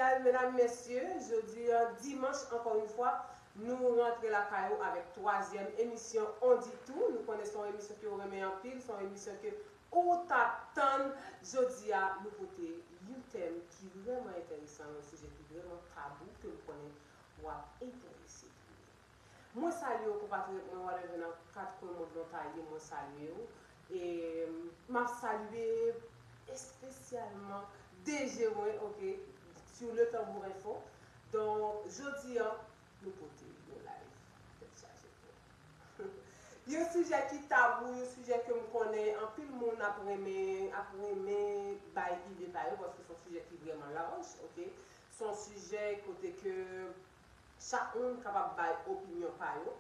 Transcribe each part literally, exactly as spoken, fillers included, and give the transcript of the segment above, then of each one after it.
Mesye, medam, mesye, jodi a, dimanch, ankò yon fwa, nou rantre lakay ou avèk twazyèm emisyon On Di Tou. Nou konnen se yon emisyon ke w renmen anpil, se yon emisyon ke ou t ap tann. Jodi a, nou pote yon tèm ki vrèman enteresan, yon sijè ki vrèman tabou, ke m konnen w ap enterese tou. Mwen salye w, konpatriyòt mwen, whatever, nan kat kwen mond lan w ta ye, mwen salye w. E m ap salye espesyalman D J mwen, oke, sou Le Tanbou Enfo. Donk, jodi a, nou pote yon live tèt chaje pou ou. Yon sijè ki tabou, yon sijè ke m konnen anpil moun ap renmen, ap renmen bay ide pa yo, paske se yon sijè ki vrèman laj, oke? Se yon sijè kote ke chak moun kapab bay opinyon pa yo.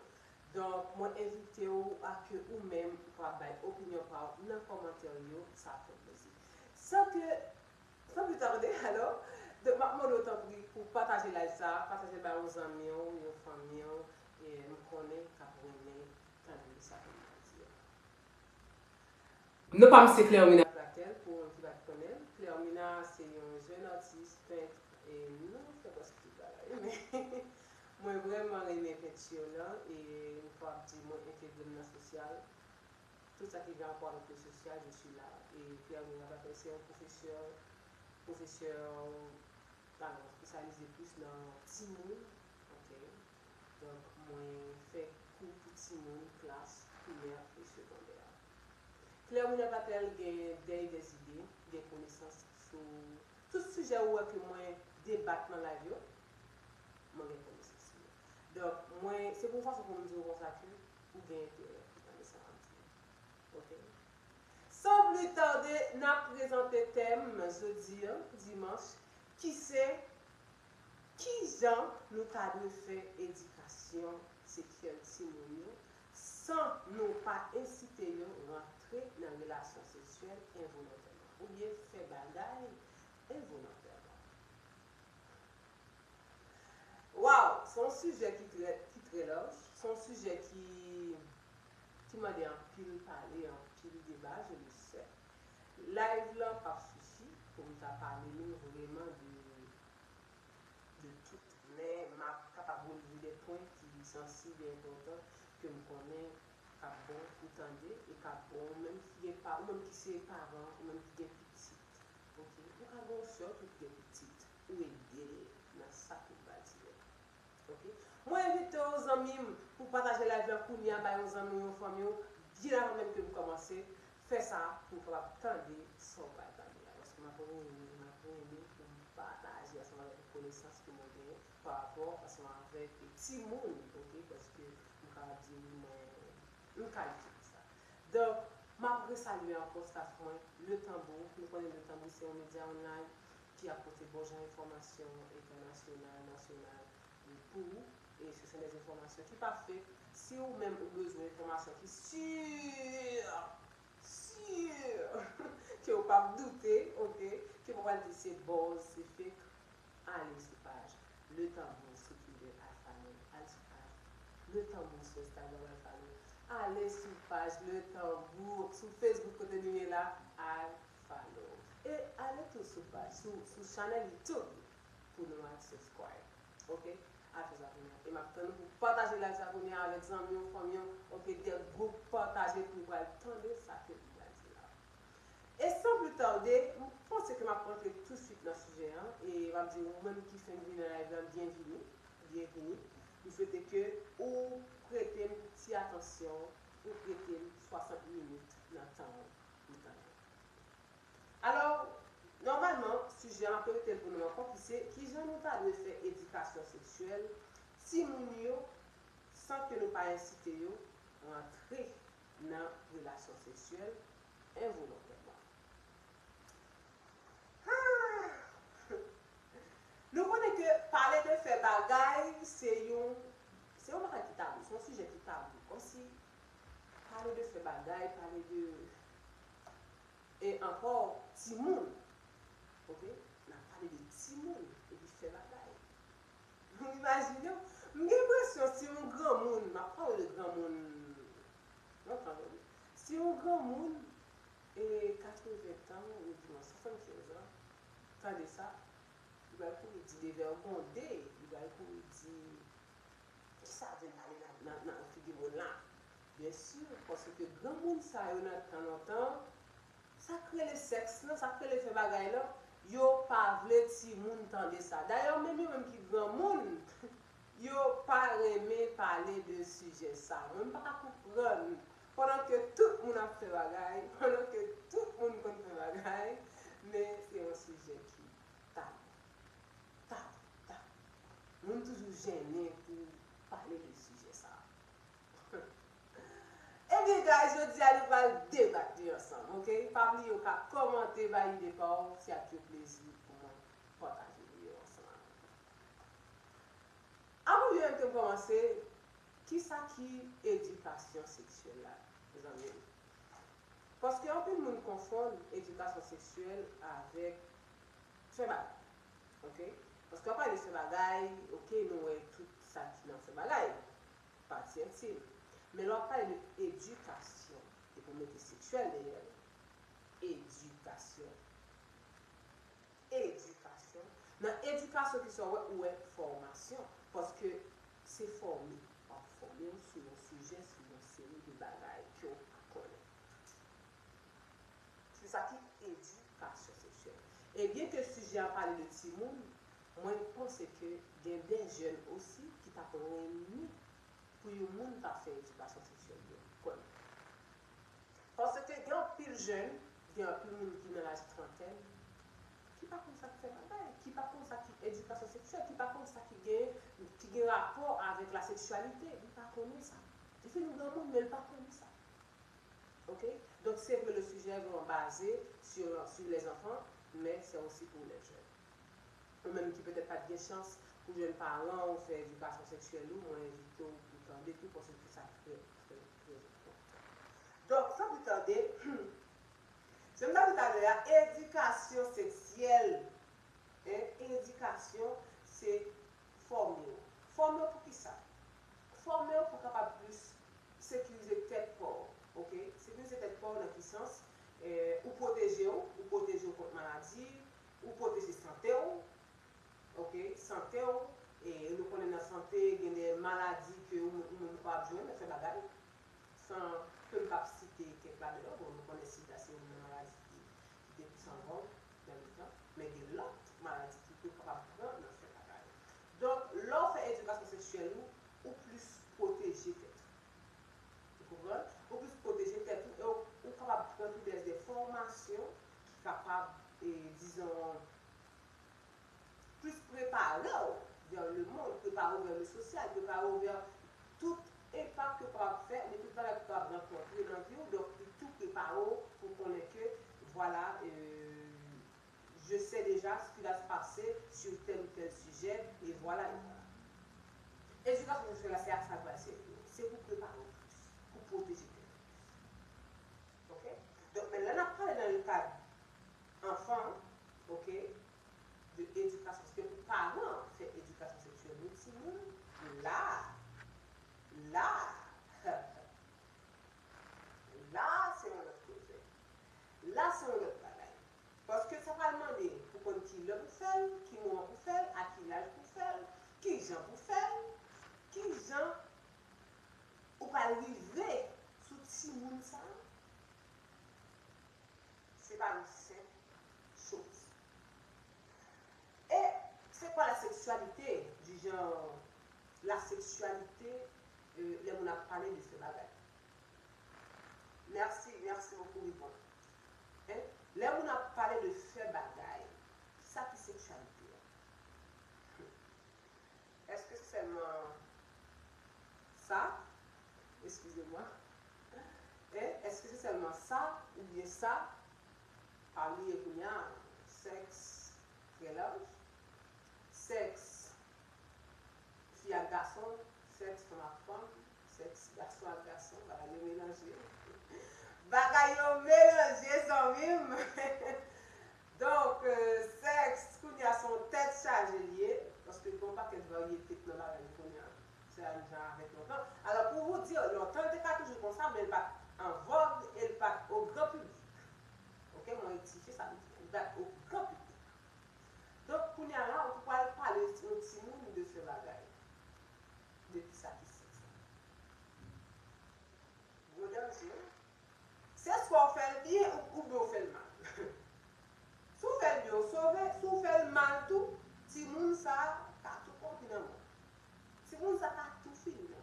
Donk, mwen envite w a ke ou menm ou kapab bay opinyon pa w nan kòmantè yo, sa fè plezi. San ke, san pli tade, alò, donk, m ap mande w tanpri pou pataje live sa, pataje l bay yon zanmi w, yon fanmi w, e m konnen k ap renmen tande sa ke m ap di a. Non pa m se Clermina Platel, pou moun ki pa t konnen m. Clermina se yon jèn atis, pent, e nou fè prèske tout bagay, men mwen vrèman renmen penti lan, e m kapab di mwen entegre m nan sosyal. Tout sa ki gen rapò avèk le sosyal, je suis là. E Clermina Platel se yon pwofesè, pwofesè Alò, espesyalize plis nan timoun, oke. Donk, mwen fè kou pou timoun klas primè e segondè. Clermina Platel gen de idè, gen konesans sou tout sijè ou wè ke mwen debat nan live yo, mwen gen konesans sou yo. Donk, mwen, se pou yon fason pou m di w konsa ke ou gen enterè pou tande sa m ap di yo. Oke? San pli tade, n ap prezante tèm jodi a, dimanch, ki se, kijan nou ta dwe fè edikasyon seksyèl timoun yo san nou pa ensite yo rantre nan relasyon seksyèl envolontèman oubyen fè bagay envolontèman? Waw, se yon sijè ki trè, ki trè laj, se yon sijè ki, ki mande anpil pale, anpil deba, je le sais. Live lan p ap sifi pou m ta pale nou vrèman de, de tout. Men m ap kapab releve de pwen ki sansib e enpòtan ke m konnen k ap bon pou tande e k ap bon ou menm ki gen pa, ou menm ki se paran, ou menm ki gen pitit. Oke? Ou ka gen yon sè tou ki gen pitit, ou ede l nan sa ke l pral di yo. Oke? Mwen envite w, zanmi m, pou pataje live la kounye a, bay yon zanmi w, yon fanmi w, byen avan menm ke m kòmanse. Fè sa pou m kapab tande sa w pral tande a, paske m ap renmen, m ap renmen pou m pataje ansanm avèk ou konesans ke mwen genyen pa rapò ansanm avèk timoun, oke? Paske m kapab di wi, mwen, m kalifye pou sa. Donk, m ap resalye ankò staff mwen, Le Tanbou. Nou konnen Le Tanbou se yon medya online ki ap pote bon jan enfòmasyon entènasyonal, nasyonal, e pou ou. E se, se de enfòmasyon ki pa fake. Si ou menm ou bezwen enfòmasyon ki si, si ke ou p ap doute, oke, ke ou pa pral di se buzz, se fake, ale sou paj Le Tanbou sou Twitter, al follow, al sou paj Le Tanbou sou Instagram, al follow. Ale sou paj Le Tanbou sou Facebook, kote nou ye la, al follow. E ale tou sou paj, sou, sou chanèl YouTube pou nou al subscribe. Oke? Al fè sa kounye a. E m ap tann nou pou pataje live sa kounye a avèk zanmi w, fanmi w. Oke? De gwoup, pataje pou nou pral tande sa ke nou pral di la. E san pli tade, m panse ke m ap rantre tousuit nan sijè an, e m ap di ou menm ki fenk vini nan live lan, byenvini, byenvini. M swete ke ou prete m ti atansyon, ou prete m swasant minit nan tan ou pou tande. Alò, nòmalman, sijè an, m ap repete l pou nou ankò, ki se, kijan nou ta dwe fè edikasyon seksyèl timoun yo san ke nou pa ensite yo rantre nan relasyon seksyèl envolontèman. Ah! Nou konnen ke pale de fè bagay, se yon, se yon bagay ki tabou, se yon sijè ki tabou. Kòmsi pale de fè bagay, pale de, e ankò, timoun. Oke? N ap pale de timoun epi fè bagay. Nou imajine w, m gen enpresyon si yon granmoun, m ap pale de granmoun lontan, wi. Si yon granmoun, e katreven tan, ou di mwen swasannkenz an, tande sa, pral kouri di devègonde, li pral kouri di, "Kisa w vin pale nan, nan, nan figi moun la?" Byen si, paske granmoun sa yo nan tan lontan, sa k rele sèks lan, sa k rele fè bagay lan, yo pa vle timoun tande sa. Dayè, menm yo menm ki granmoun, yo pa renmen pale de sijè sa. Mwen, m pa ka konprann, pandan ke tout moun ap fè bagay, pandan ke tout moun konn fè bagay, men se yon sijè ki tabou. Tabou, tabou. Moun toujou jennen pou pale de sijè sa. Ebyen, guys, jodi a nou pral debat li ansanm, ok? Pa bliye w ka kòmante, bay ide pa w, se ak yon plezi pou mwen pataje videyo ansanm avè w. Avan menm ke m kòmanse, kisa ki edikasyon seksyèl la, mezanmi? Paske anpil moun konfonn edikasyon seksyèl avèk fè bagay, ok? Paske w ap pale de fè bagay, ok, nou wè tout sa ki nan fè bagay, pati entim. Men lè w ap pale de edikasyon, depi w mete seksyèl dèyè l, edikasyon. Edikasyon. Nan edikasyon, kisa w wè? Ou wè fòmasyon. Paske se fòme. W ap fòme w sou yon sijè, sou yon seri de bagay ke w pa konnen. Se sa ki edikasyon seksyèl. E byen ke sijè a pale de timoun, mwen panse ke gen de jèn osi ki t ap renmen pou yon moun ta fè edikasyon seksyèl yo. Konnen. Paske gen anpil jèn, gen anpil moun ki nan laj trantèn, ki pa konn sa k fè bagay, ki pa konn sa ki edikasyon seksyèl, ki pa konn sa ki gen, ki gen rapò avèk la seksyalite. Li pa konnen sa. Li fin granmoun, men li pa konnen sa. Ok? Donk, se vre, le sujet est vraiment basé sur, sur les enfants, mais c'est aussi pour les jeunes. Ou menm ki petèt pa t gen chans pou jèn paran w fè edikasyon seksyèl ou, mwen envite w pou tande tou, paske sa trè, trè, trè enpòtan. Donk, fòk ou tande, jan m t ap di talè a, edikasyon seksyèl, en, edikasyon, se fòme w. Fòme w pou kisa? Fòme w pou kapab plis sekirize tèt pa w, ok? Sekirize tèt pa w nan ki sans? Eh, ou pwoteje w, ou pwoteje w kont maladi, ou pwoteje sante w, ok? Sante w, e nou konnen nan sante, gen de maladi ke ou, ou menm ou kapab jwenn nan fè bagay, san ke m p ap site kèk ladan yo, bon, nou konnen sida se youn nan maladi ki, ki te plis an vòg nan letan, men gen lòt maladi tou ke w kapab pran nan fè bagay. Donk, lè w fè edikasyon seksyèl ou, ou plis pwoteje tèt ou. Ou konprann? Ou plis pwoteje tèt ou e ou, ou kapab pran tou de, de fòmasyon ki kapab, e, dizon, plis prepare w vers le monde, prepare w vers le social, prepare w vers tout enpak ke w kapab fè, oubyen tout bagay ke w kapab rankontre nan vi w, donk li tou prepare w pou konnen ke, vwala, euh, je sais déjà ce qui va se passer sur tel ou tel sujet, et voilà, et voilà. Edikasyon seksyèl la, se ak sa l pral sèvi. Se pou prepare w plis, pou pwoteje tèt ou plis. Ok? Donk, men lè n ap pale nan le kad anfan, ok, de edikasyon, se pou paran fè edikasyon seksyèl nou timoun, la, la, la, se yon lòt koze. La, se yon lòt bagay. Paske sa pral mande pou konn ki lè pou fè l, ki moman pou fè l, a ki laj pou fè l, ki jan pou fè l, ki jan ou pral rive sou timoun sa a. Se pa yon senp choz. E se kwa la seksyalite, di jan la seksyalite, euh, lè moun ap pale de fè bagay? Mèsi, mèsi bokou, Ribon. Hein? Lè moun ap pale de fè bagay, sa ki seksyalite a? Èske se sèlman sa? Excusez-moi. Hein? Èske se sèlman sa oubyen sa? Pa bliye kounye a, sèks trè laj. Sèks fi ak gason, sèks fanm ak fanm, sèks gason ak gason, bagay yo melanje. Bagay yo melanje, zanmi m. Donk, euh, sèks, kounye a, se yon tèt chaje l ye, paske gen yon pakèt varyete k nan bagay yo kounye a. Se pa menm jan avèk lontan. Alò, pou vous dire, lontan, li te ka toujou konsa, men li pa t an vòg e li pa t o gran piblik. Ok, mwen rektifye sa m di a. Li pa t o gran piblik. Donk, kounye a la, ou Timoun sa ka tou konpli nan mwen. Timoun sa ka tou fini nan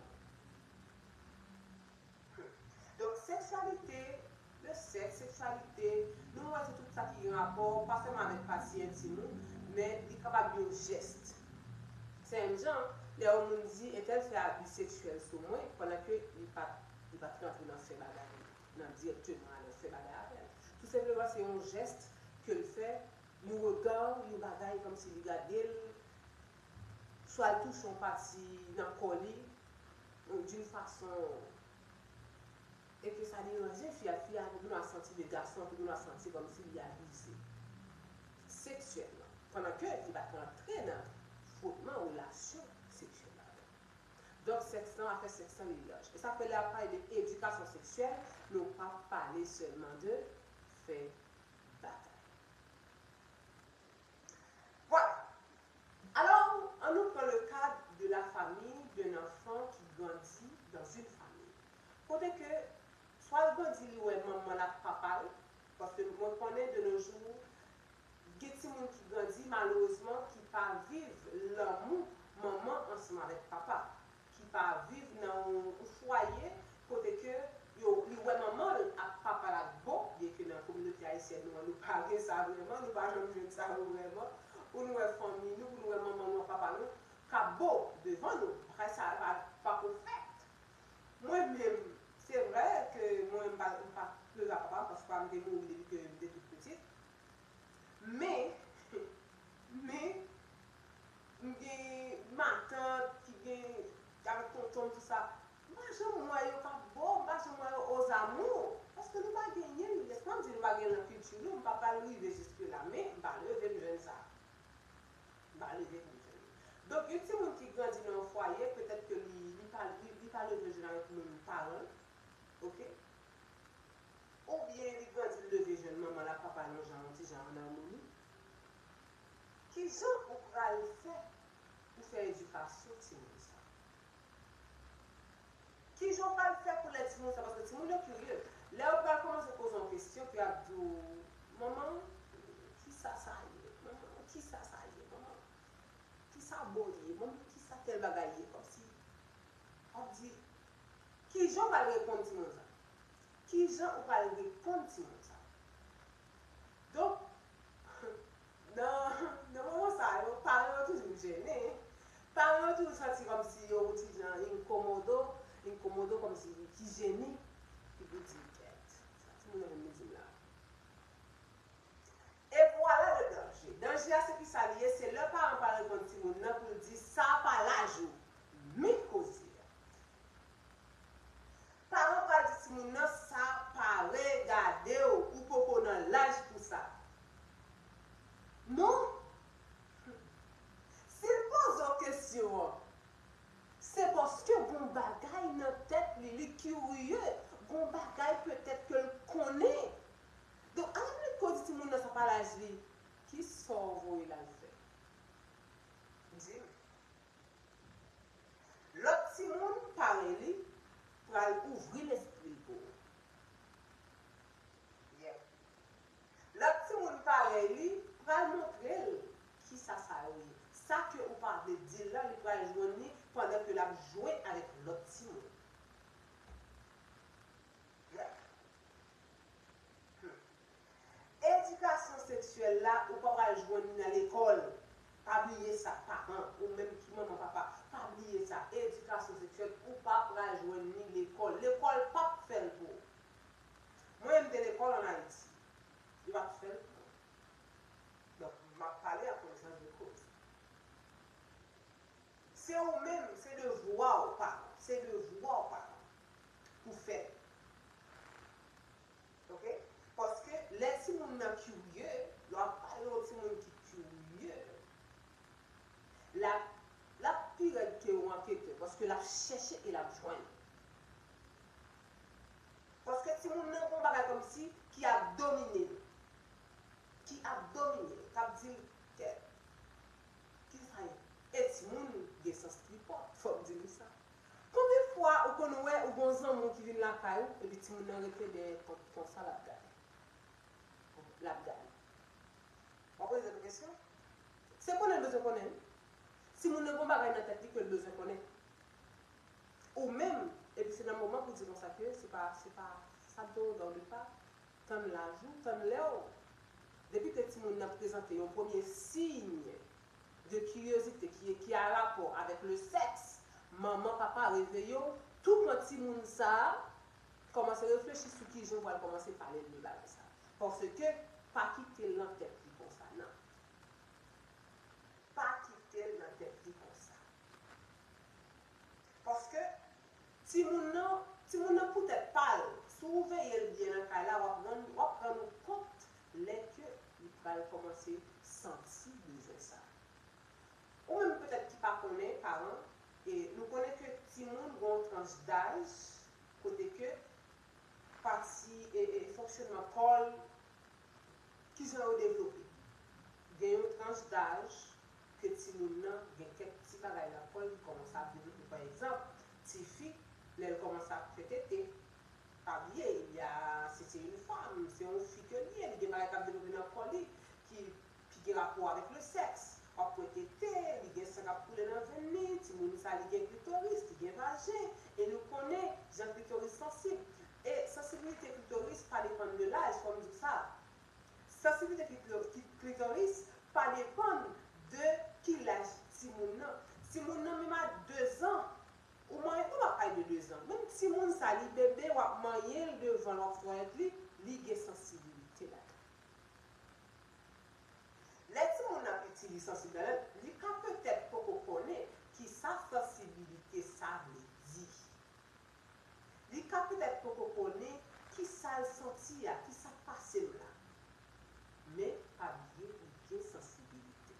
mwen. Donk, seksyalite, le sèks, seksyalite, nou wè se tout sa ki gen rapò, pa sèlman avèk pati entim ou, men li kapab yon jès. Se menm jan, lè yon moun di, entèl fè abi seksyèl sou mwen, pandan ke li pa t, li pa t rantre nan fè bagay, nan dirèkteman al fè bagay avè l. Tou senpleman, se yon jès ke l fè, yon rega, yon bagay kòmsi li gade l, swa l touche yon pati nan kò li, d'une façon, e ke sa deranje fi a, fi a tou done a santi, de gason tou done a santi kòmsi li abize seksyèlman, pandan ke li pa t rantre nan fwotman, relasyon seksyèl avè l. Donk, sèks lan, afè sèks lan, li laj. E sa fè lè ap pale de edikasyon seksyèl, nou pa pale sèlman de fè batay. Voilà. Alors, annou pran le cas de la famille d'un enfant qui grandit dans une famille. Kote ke, swa l grandi, li wè manman l ak papa l, paske mwen konnen de nos jours, gen timoun ki grandi, malerezman, ki pa viv lanmou manman ansanm avèk papa, ki pa viv nan yon fwaye kote ke yo, li wè manman l ak papa l ap bo, byen ke nan kominote ayisyèn nou an, nou pa gen sa vrèman, nou pa janm jwenn sa yo vrèman, pou nou wè fanmi nou, pou nou wè manman nou ak papa nou k ap bo devan nou. Bagay sa pa, pa ko fèt. Mwen menm, se vrè ke mwen, m pa, m pa plere a papa m, paske papa m te mouri depi ke m te tout pitit. Men, men, m gen matant ki gen, avèk tonton m, tou sa. M pa janm wè yo k ap bo, m pa janm wè yo aux amours. Paske nou pa genyen l. Lè m di nou pa genyen l nan kilti nou, m pa pral rive jiske la, men m pa leve m jwenn sa. M pa leve m jwenn li. Donk, yon timoun ki grandi nan yon fwaye, petèt ke li, li pa, li, li pa leve jwenn avèk menm paran l, oke? Oubyen li grandi, li leve jwenn manman l ak papa l yon jan, yon ti jan an amoni. Kijan ou pral fè pou fè edikasyon timoun sa? Kijan w pral fè pou lè timoun sa? Paske timoun yo kirye. Lè yo pral kòmanse poze yon kesyon, ke y ap di w, manman, kisa sa ye? Manman, kisa sa ye? Manman, kisa bo ye? Manman, kisa tèl bagay ye? Kòmsi w ap di, kijan w pral reponn timoun sa? Kijan ou pral reponn timoun sa? Donk, nan, nan moman sa yo, paran yo toujou jennen. Paran yo toujou santi kòmsi yo yon ti jan inkomodo, inkomodo kòmsi ki jeni, ki pou di kèt. Sa timoun nan vin di m la. E vwala le danje. Danje a se kisa li ye? Se lè paran pa reponn timoun nan pou l di sa pa laj ou. Men koze a. Paran pral di timoun nan sa pa regade w, ou poko nan laj pou sa. Non. Si l poze w kesyon an, se paske gon bagay nan tèt li, li kirye, gon bagay petèt ke l konnen. Donk, alamit ke w di timoun nan sa pa laj li, kisa w voye l al fè? Di m. Lòt timoun parèy li pral ouvri lespri l pou ou. Yeah. Lòt timoun parèy li pral montre l kisa sa yo ye. Sa ke ou pa vle di l la, li pral jwenn li pandan ke l ap jwe avèk lòt timoun. Yeah. Hmm. Edikasyon seksyèl la, ou pa pral jwenn li nan lekòl. Pa bliye sa, paran, ou menm ki manman, papa, pa bliye sa. Edikasyon seksyèl, ou pa pral jwenn li lekòl. Lekòl p ap fè l pou ou. Mwen, m te lekòl ann Ayiti. Li pa t fè l pou mwen. Donk, m ap pale a konesans de koz. Se ou menm, se devwa w, paran. Se devwa w, paran, pou fè l. Oke? Paske lè timoun nan kirye, lè w ap pale yon timoun ki kirye, l ap, l ap pi rèd ke yon anketè, paske l ap chèche e l ap jwenn. Paske timoun nan gon bagay kòmsi ki ap domine l. Ki ap domine l, k ap di l, kèt, kisa sa ye? E timoun gen sans tripòt, fò m di nou sa. Konbyen fwa ou konn wè ou gon zanmi w ki vin lakay ou, epi timoun nan rete dèyè pòt konsa l ap gade? L ap gade. W ap poze tèt ou kesyon? Se konnen l bezwen konnen. Timoun nan gen yon bagay nan tèt li ke l bezwen konnen. Ou menm, epi se nan moman pou di konsa ke se pa, se pa, ça ne te regarde pas, tann laj ou, tann lè w. Depi ke timoun nan prezante yon premye siy de kiryozite ki, ki a rapò avèk le sèks, manman, papa, reveye w, tou pran timoun sa a, kòmanse reflechi sou kijan w pral kòmanse pale l de bagay sa a. Paske pa kite l nan tèt li konsa, non. Pa kite l nan tèt li konsa. Paske timoun nan, timoun nan pou tèt pa l, si w veye l byen nan kay la, w ap rann, w ap rann ou kont lè ke li pral kòmanse santi bezwen sa. Ou menm petèt ki pa konnen, paran, e nou konnen ke timoun gen yon tranch daj kote ke pati e, e fonksyonman kò l, kijan yo devlope. Gen yon tranch daj ke timoun nan gen kèk ti bagay nan kò l ki kòmanse ap devlope. Pa egzanp, tifi, lè l kòmanse ap fè tete, pa bliye, il y a, c'est une femme, se yon fi ke li ye, li gen bagay k ap devlope nan kò li ki, ki gen rapò avèk le sèks. W ap wè tete, li gen san k ap koule nan venn li, timoun sa li gen klitoris, li gen vajen, e nou konnen jan klitoris sansib. E sansibilite klitoris pa depann de laj, fò m di w sa. Sansibilite klito-, kli-, klitoris pa depann de ki laj timoun nan. Timoun nan menm a dezan, ou manyen, nou pa pale de dezan. Menm timoun sa, li bebe, w ap manyen l devan l, w ap fwayèt li, li gen sansibilite ladan l. Lè timoun nan piti, li sansib ladan l, li ka petèt poko konnen kisa sansibilite sa vle di. Li ka petèt poko konnen kisa l santi a, kisa k pase m la. Men, pa bliye, li gen sansibilite.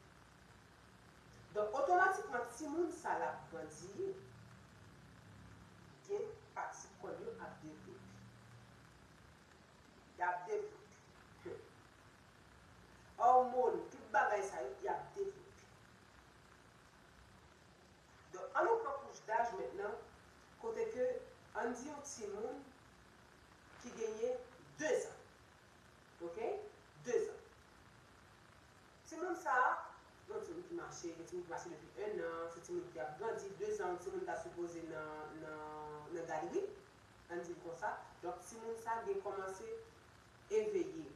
Donk, otomatikman, timoun sa l ap grandi, gen pati kò l yo ap devlope. Y ap devlope. Òmòn, tout bagay sa yo, y ap devlope. Donk, ann nou pran kouch daj mentnan, kote ke, ann di yon timoun ki genyen dezan. Oke? Dezan. Timoun sa a, yon timoun ki mache, gen timoun ki mache depi ennan, se timoun ki ap grandi, dezan, yon timoun ta sipoze nan, nan, nan gadri, ann di l konsa. Donk, timoun sa gen kòmanse eveye.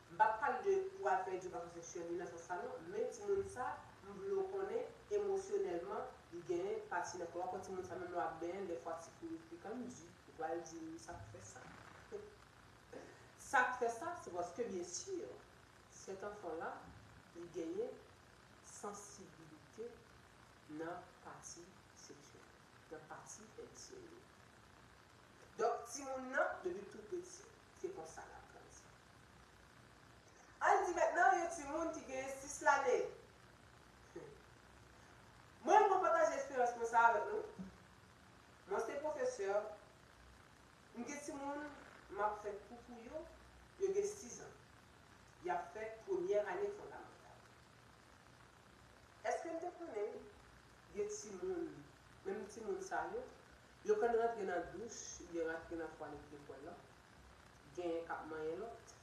M p ap pale de pou al fè edikasyon seksyèl li nan sans sa non, men timoun sa, m vle w konnen emosyonèlman, li genyen pati nan kò l. W ap wè timoun sa menm lè w ap benyen l, dèfwa ti kou l pi kanndi, ou pral di m sa k fè sa. Sa k fè sa, se paske byen si, cet enfant-là, li genyen sansibilite nan pati seksyèl, nan pati entime li. Donk, timoun nan, depi tou piti, se konsa l ap grandi. Ann di mentnan, yon timoun ki genyen sis lane. Mwen, mwen pataje esperyans mwen sa avèk nou. Mwen se pwofesè, m gen timoun, m ap fè kou pou yo, yo gen sis an. Y ap fè premyè ane fondamantal. Èske n te konnen gen timoun, menm timoun sa yo, yo konn rantre nan douch oubyen rantre nan twalèt lekòl la, genyen k ap manyen lòt?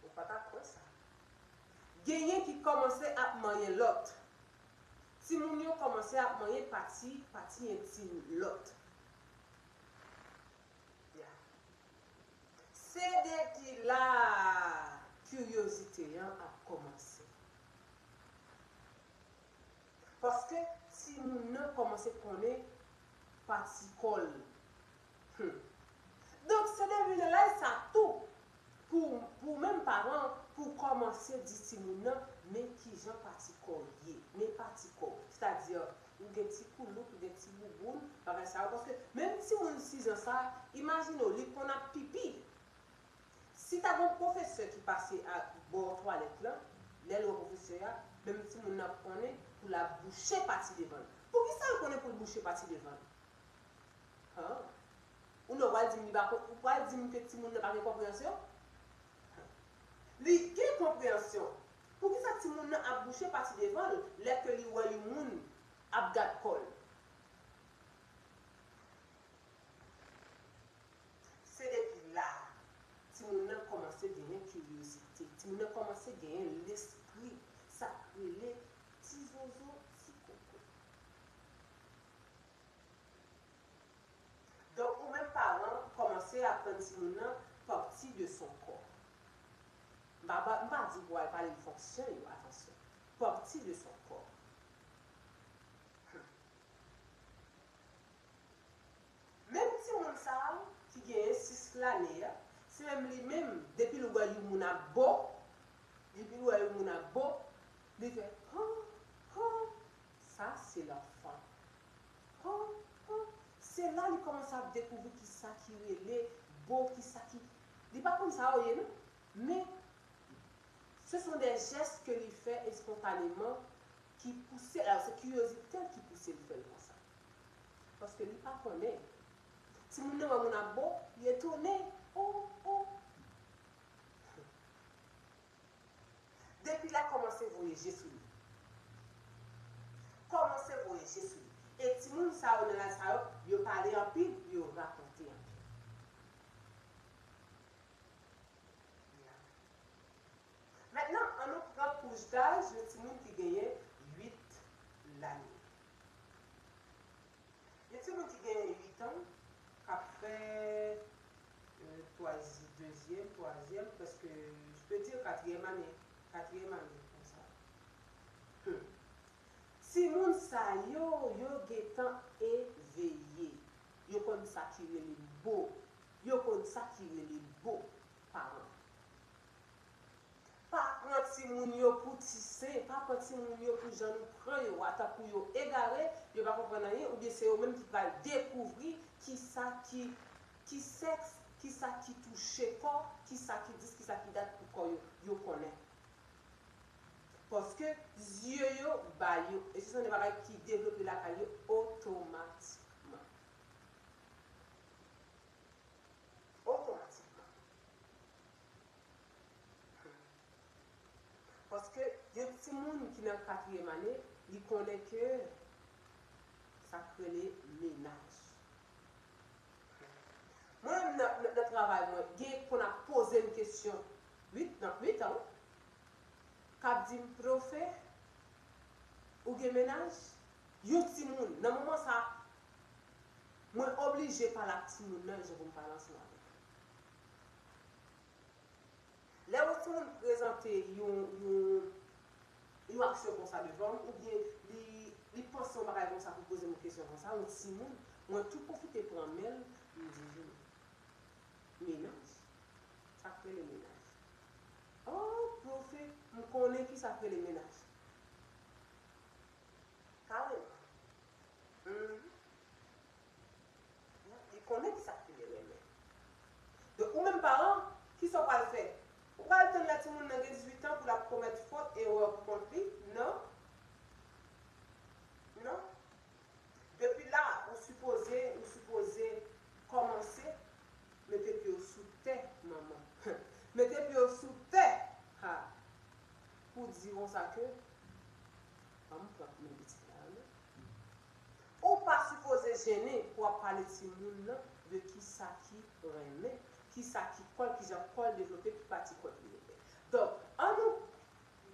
Ou pa ta kwè sa. Genyen ki kòmanse ap manyen lòt. Timoun yo kòmanse ap manyen pati, pati entim lòt. Ya. Se depi la kiryozite an ap kòmanse. Paske timoun nan kòmanse konnen pati kò l. Hmm. Donk, se depi nan laj sa tou, pou, pou menm paran, pou kòmanse di timoun nan, men kijan pati kò w ye, men pati kò w. Sètadi, ou gen ti koulout, ou gen ti bouboun, bagay sa yo. Paske menm timoun sis an sa, imajine w, li konn ap pipi. Si ta gen yon pwofesè ki pase a bò twalèt lan, lè l wè pwofesè a, menm timoun nan ap konnen pou l ap bouche pati devan l. Poukisa l konnen pou l bouche pati devan l? Han? Ou non, w al di m li pa kon-, ou pral di m ke timoun nan pa gen konpreyansyon? Li gen konpreyansyon. Poukisa timoun nan ap bouche pati devan l lè ke li wè yon moun ap gad kò l? Se depi la, timoun nan kòmanse genyen kiryozite. Timoun nan kòmanse genyen lespri sa k rele ti zozo, ti koko. Donk, ou menm paran, kòmanse aprann timoun nan partie de son corps. M pa, m pa di pou w al pale l fonksyon yo, atansyon. Partie de son corps. Menm timoun sa a ki genyen sis lane a, se menm li menm, depi l wè yon moun ap bo, depi l wè yon moun ap bo, li fè han, han, sa se lanfan. Han, han. Se la li kòmanse ap dekouvri kisa ki rele bo, kisa ki, li pa konn sa yo ye non. Men, ce sont des gestes que li fè espontaneman ki pouse, alò se kiryozite l ki pouse l fè l konsa. Paske li pa konnen. Timoun nan wè moun ap bo, li etone. Oh, oh. Depi la, kòmanse voye je sou li. Kòmanse voye je sou li. E timoun sa yo nan laj sa yo, yo pale anpil, yo rakonte anpil. Mentnan, ann nou pran kouch daj yon timoun ki genyen uit lane. Yon timoun ki genyen uit an, k ap fè, euh, twazi-, dezyèm, twazyèm, prèske, je peux dire, katriyèm ane, katriyèm ane, konsa. Hmm. Timoun sa yo, yo gentan eveye. Yo konn sa ki rele bo. Yo konn sa ki rele bo, paran. Pa pran timoun yo pou ti sen, pa pran timoun yo pou jan nou pran yo a, tankou yo egare, yo pa konprann anyen, oubyen se yo menm ki pral dekouvri kisa ki, ki sèks, kisa ki touche kò, kisa ki dis, kisa ki dat pou kò yo, yo konnen. Paske zye yo ba yo, e se yon bagay ki devlope lakay yo otomatikman. Otomatikman. Paske yon timoun ki nan katriyèm ane, li konnen ke sa k rele menaj. Mwen menm nan, nan, nan travay mwen, gen konn ap poze m kesyon, uit, nan uit an, k ap di m, "Pwofe, ou gen menaj?" Yon timoun, nan moman sa, mwen oblije pale ak timoun nan jan pou m pale ansanm avè l. Lè yon timoun prezante yon, yon, yon aksyon konsa devan m, oubyen li, li panse yon bagay konsa pou poze m yon kesyon konsa, yon timoun, mwen tou pwofite pran men l, m di, "Vini." Menaj? Sa k rele menaj? Oh, pwofe, m konnen ki sa k rele menaj. Kareman. Mhm. Li konnen ki sa k rele renmen. Donk, ou menm paran, ki sa w pral fè? Ou pral tann lè timoun nan gen dizuit an pou l ap komèt fòt, erè pou kont li? Non. Non. Depi la, ou sipoze, ou sipoze kòmanse mete pye w sou tè, manman. Mete pye w sou tè. Ha. Pou di konsa ke, ban m pran men pitit la, wi. Ou pa sipoze jennen pou w ap pale timoun nan de kisa ki renmen, kisa ki kò l, kijan kò l devlope, ki pati kò l ki renmen. Donk, ann nou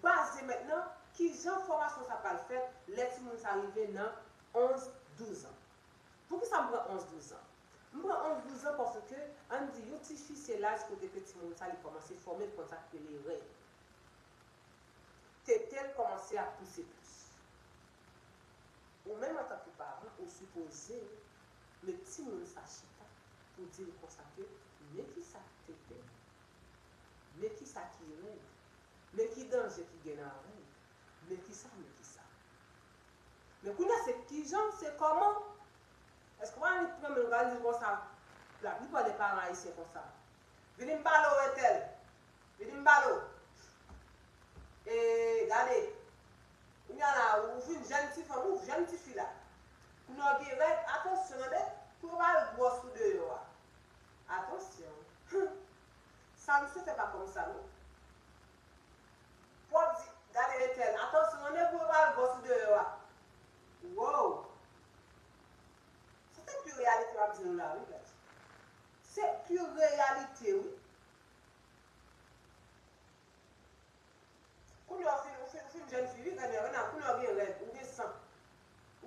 baze mentnan kijan fòmasyon sa pral fèt lè timoun sa rive nan onz, douz an. Poukisa m pran onz, douz an? M pran onz, douz an paske, ann di, yon tifi se laj kote ke timoun sa li kòmanse fòme, l konn sa k rele règ. Tete l kòmanse ap pouse plis. Ou menm antanke paran, ou sipoze met timoun sa chita pou di l konsa ke men kisa k tete, men kisa ki règ, men ki danje ki gen nan règ, men kisa, men kisa. Men kounye a se kijan, se kòman. Èske w annik pran men l, w pral di l konsa, la plipò de paran ayisyen konsa. Vini m pale w entèl. Vini m pale w. E, gade. Kounye a la, ou vin jèn ti fanm, ou jèn ti fi la. Kounye a w gen règ, atansyon tande, pou yo pa al gwòs ou deyò a. Atansyon. Sa misye fè pa kòm sa non. Pou w ap di, gade entèl, atansyon tande, pou yo pa al gwòs ou deyò a. Wow! Sa se pi reyalite m ap di nou la, wi, guys. Se pi reyalite, wi.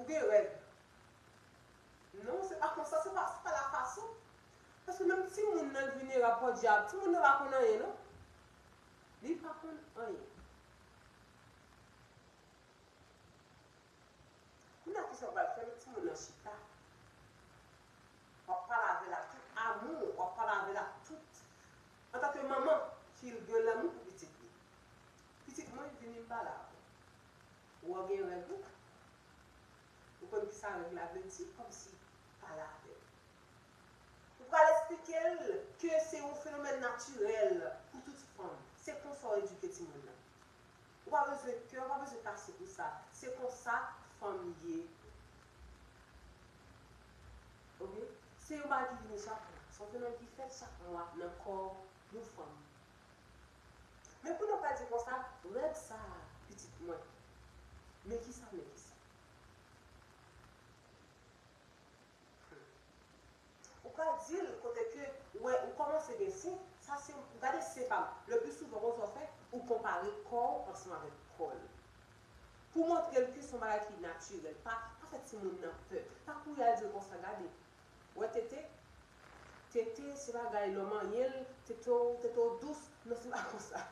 gen règ. Non, se pa konsa, se pa, se pa la fason. Paske menm timoun nan l vilnerab, podyab, timoun nan pa konn anyen, non. Li pa konn anyen. Kounye a, kisa w pral fè? Met timoun nan chita. W ap pale avè l ak tout amou, w ap pale avè l ak tout, antanke manman, fi l gen lanmou pou pitit li. Pitit mwen, vini m pale avè w. Ou wè w gen règ ou? Ou konn kisa règ la vle di? Kòmsi pale avè l. Ou pral eksplike l ke se yon fenomèn natirèl pou tout fanm. Se konsa w edike timoun nan. Ou pa bezwen pè, ou pa bezwen kase pou sa. Se konsa fanm ye. Oke? Se yon bagay ki vini chak mwa. Se yon fenomèn ki fèt chak mwa nan kò yon fanm. Men kounye a w pral di konsa, règ sa a, pitit mwen. Men kisa, men kisa. Ou ka di l kote ke, ou wè, ou kòmanse gen sen, sa se, gade sen pa m. Le pli souvan, konn sa w fè, ou konpare kò w ansanm avèk kò l. Pou montre l ke se yon bagay ki natirèl. Pa, pa fè timoun nan pè. Pa kouri al di l konsa, gade. Ou wè tete? Tete, se bagay lè w manyen l, tete w, tete w dous. Non, se pa konsa.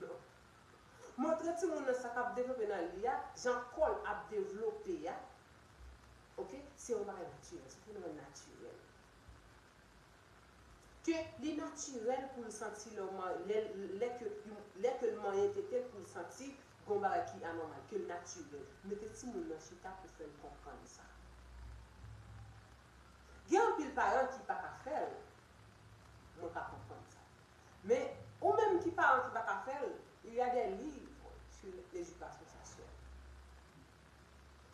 Non. Montre timoun nan sa k ap devlope nan li a, jan kò l ap devlope a. Oke? Se yon bagay natirèl, se yon fenomèn natirèl. Ke li natirèl pou l santi lè w man-, lè, lè ke, lè ke l manyen tete l pou l santi gen yon bagay ki anòmal, ke l natirèl. Mete timoun nan chita pou fè l konprann sa. Gen anpil paran ki pa ka fè l, mwen ka konprann sa. Men, ou menm ki paran ki pa ka fè l, il y a des livres sur l'éducation sexuelle.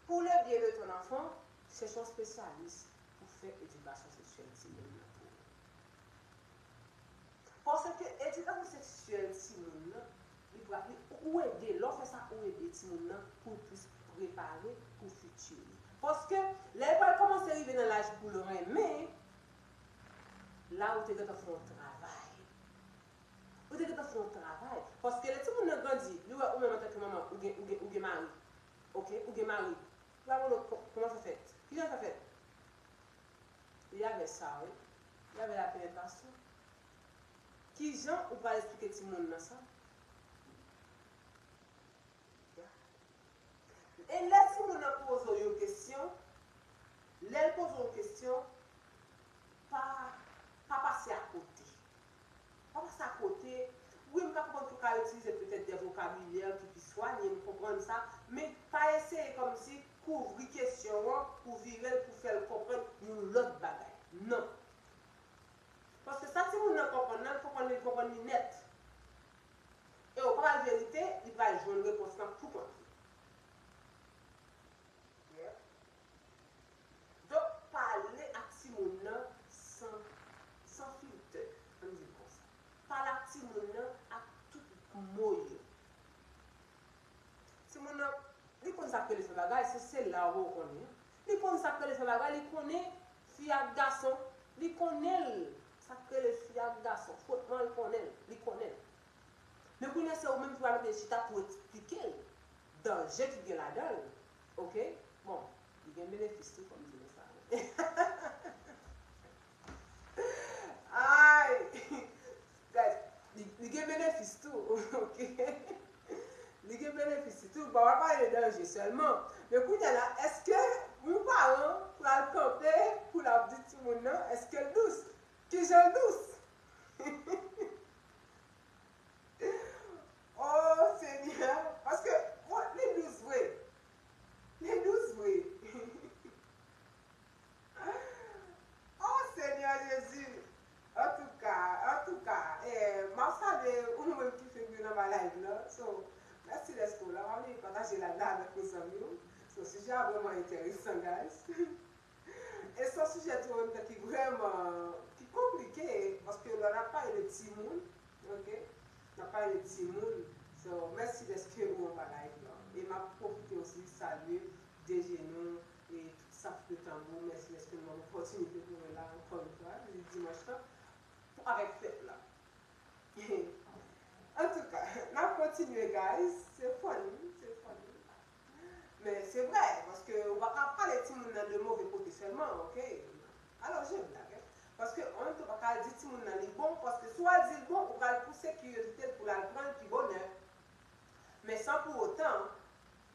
Pour le bien de ton enfant, cherche un spécialiste pou fè edikasyon seksyèl timoun nan pou ou. Paske edikasyon seksyèl timoun nan, li pral, li, ou ede, lè w fè sa, ou ede timoun nan pou l plis prepare pou fiti li. Paske lè l pral kòmanse rive nan laj pou l renmen, la ou te gentan fè yon travay. Ou te gentan fè yon travay. Paske lè timoun nan grandi, li wè ou menm antanke manman, ou gen, ou gen, ou gen mari. Oke? Ou gen mari. Ou pa konn kò-, kòman sa fèt? Kijan sa fèt? Li avè sa, wi. Li avè lapenetrasyon. Kijan ou pral eksplike timoun nan sa? E lè timoun nan poze w yon kesyon, lè l poze w yon kesyon, pa, pa pase akote. Pa pase akote. Wi, m ka konprann ke w ka itilize petèt de vokabilè ki pi swanye, m konprann sa, men pa eseye kòmsi kouvri kesyon an pou vire l, pou fè l konprann yon lòt bagay. Non. Paske sa timoun nan konprann nan, l konprann li, l konprann li nèt. E w pral verite, li pral jwenn repons lan pou kont li. Yeah. Donk, pale ak timoun nan san, san filtè, ann di l konsa. Pale ak timoun nan ak tout mo yo. Timoun nan, li konn sa k rele fè bagay, se, se la ou konnen. Li konn sa k rele fè bagay, li konnen fi ak gason, li konnen l, sa k rele fi ak gason, fwotman, li konnen l, li konnen l. Men kounye a, se ou menm ki pral mete chita pou eksplike l danje ki gen ladan l. Oke? Bon, li gen benefis tou, fò m di nou sa. Ay! Guys, li, li gen benefis tou, oke? Li gen benefis tou. Bon, w ap pale de danje sèlman. Men kounye a la, èske yon paran pral kanpe pou l ap di timoun nan, èske l dous? Kijan l dous? Oh, Senyè! Paske, bon, li dous vre. Li dous vre. Oh, Senyè Jezi! Antouka, antouka, eh, m ap salye ou menm ki fenk vin anba live lan. So, mèsi dèske w la. W ap vin pataje live la avèk yon zanmi w. So, sijè a vrèman enteresan, guys. E se yon sijè tou an menm tan ki vrèman, ki konplike, paske lè n ap pale de timoun, oke? N ap pale de timoun. So, mèsi dèske ou anba live lan. E m ap pwofite osi salye D J nou e tout staff de Tanbou. Mèsi dèske nou ban m opòtinite pou mwen la ankò yon fwa, jodi dimanch lan, pou, avèk fèt la. Antouka, n ap kontinye, guys. Se funny, se funny. Men se vre, paske ou pa ka pale Sèlman, oke. Alò, je blague, hein. Paske an menm tan, ou pa ka al di timoun nan li bon, paske si w al di l bon, ou pral pouse kiryozite l pou l al pran l pi bonè. Men san pou otan,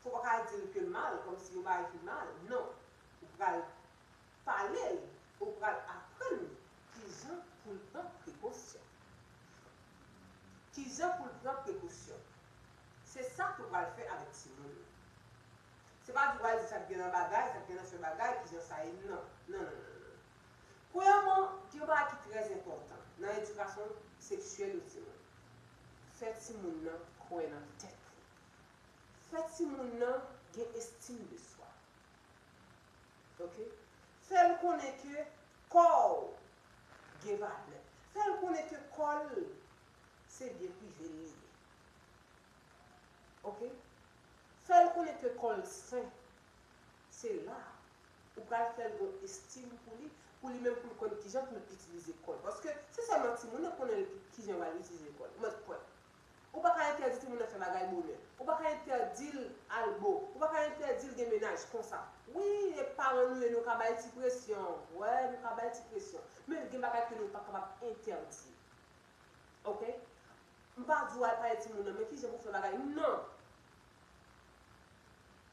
fò w pa ka al di l ke l mal, kòmsi yon bagay ki mal. Non. Ou pral pale l, ou pral aprann li kijan pou l pran prekosyon. Kijan pou l pran prekosyon. Se sa ke w pral fè avèk timoun nan. Se pa di w pral di sa k gen nan bagay, sa k gen nan fè bagay, kijan sa ye, non. Non, non, non, non, non. Premyèman, gen yon bagay ki trè enpòtan nan edikasyon seksyèl yon timoun. Fè timoun nan kwè nan tèt li. Fè timoun nan gen estim de swa. Oke? Fè l konnen ke kò w gen valè. Fè l konnen ke kò l se byen prive l li ye. Oke? Fè l konnen ke kò l sen. Se la ou pral fè l gen estim pou li, pou li menm pou l konn kijan pou l itilize kò l. Paske se sèlman timoun nan konnen kijan l pral itilize kò l. Mwen kwè. Ou pa ka entèdi timoun nan fè bagay bonè. Ou pa ka entèdi l al bo. Ou pa ka entèdi l gen mennaj konsa. Wi, e paran nou ye, nou ka bay ti presyon. Wè, nou ka bay ti presyon. Men gen bagay ke nou pa kapab entèdi. Oke? M pa di w al pale timoun nan, men kijan pou fè bagay. Non!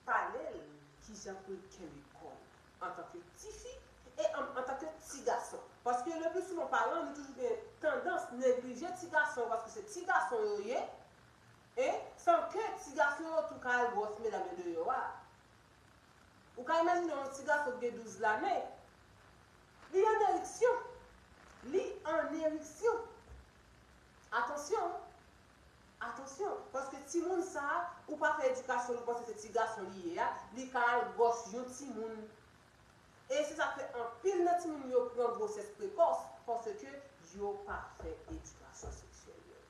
Pale l kijan pou l kenbe kò l antanke tifi e an, antanke ti gason. Paske le pli souvan paran, nou toujou gen tandans neglije ti gason paske se ti gason yo ye. E san ke ti gason yo tou ka al gwòs medam yo deyò a. Ou ka imajine yon ti gason ki gen douz lane, li an eriksyon. Li an eriksyon. Atansyon! Atansyon! Paske timoun sa a, ou pa fè edikasyon li, ou panse se ti gason li ye a, li ka al gwòs yon timoun. E se sa k fè anpil nan timoun yo pran gwosès prekòs, paske yo pa fè edikasyon seksyèl yo.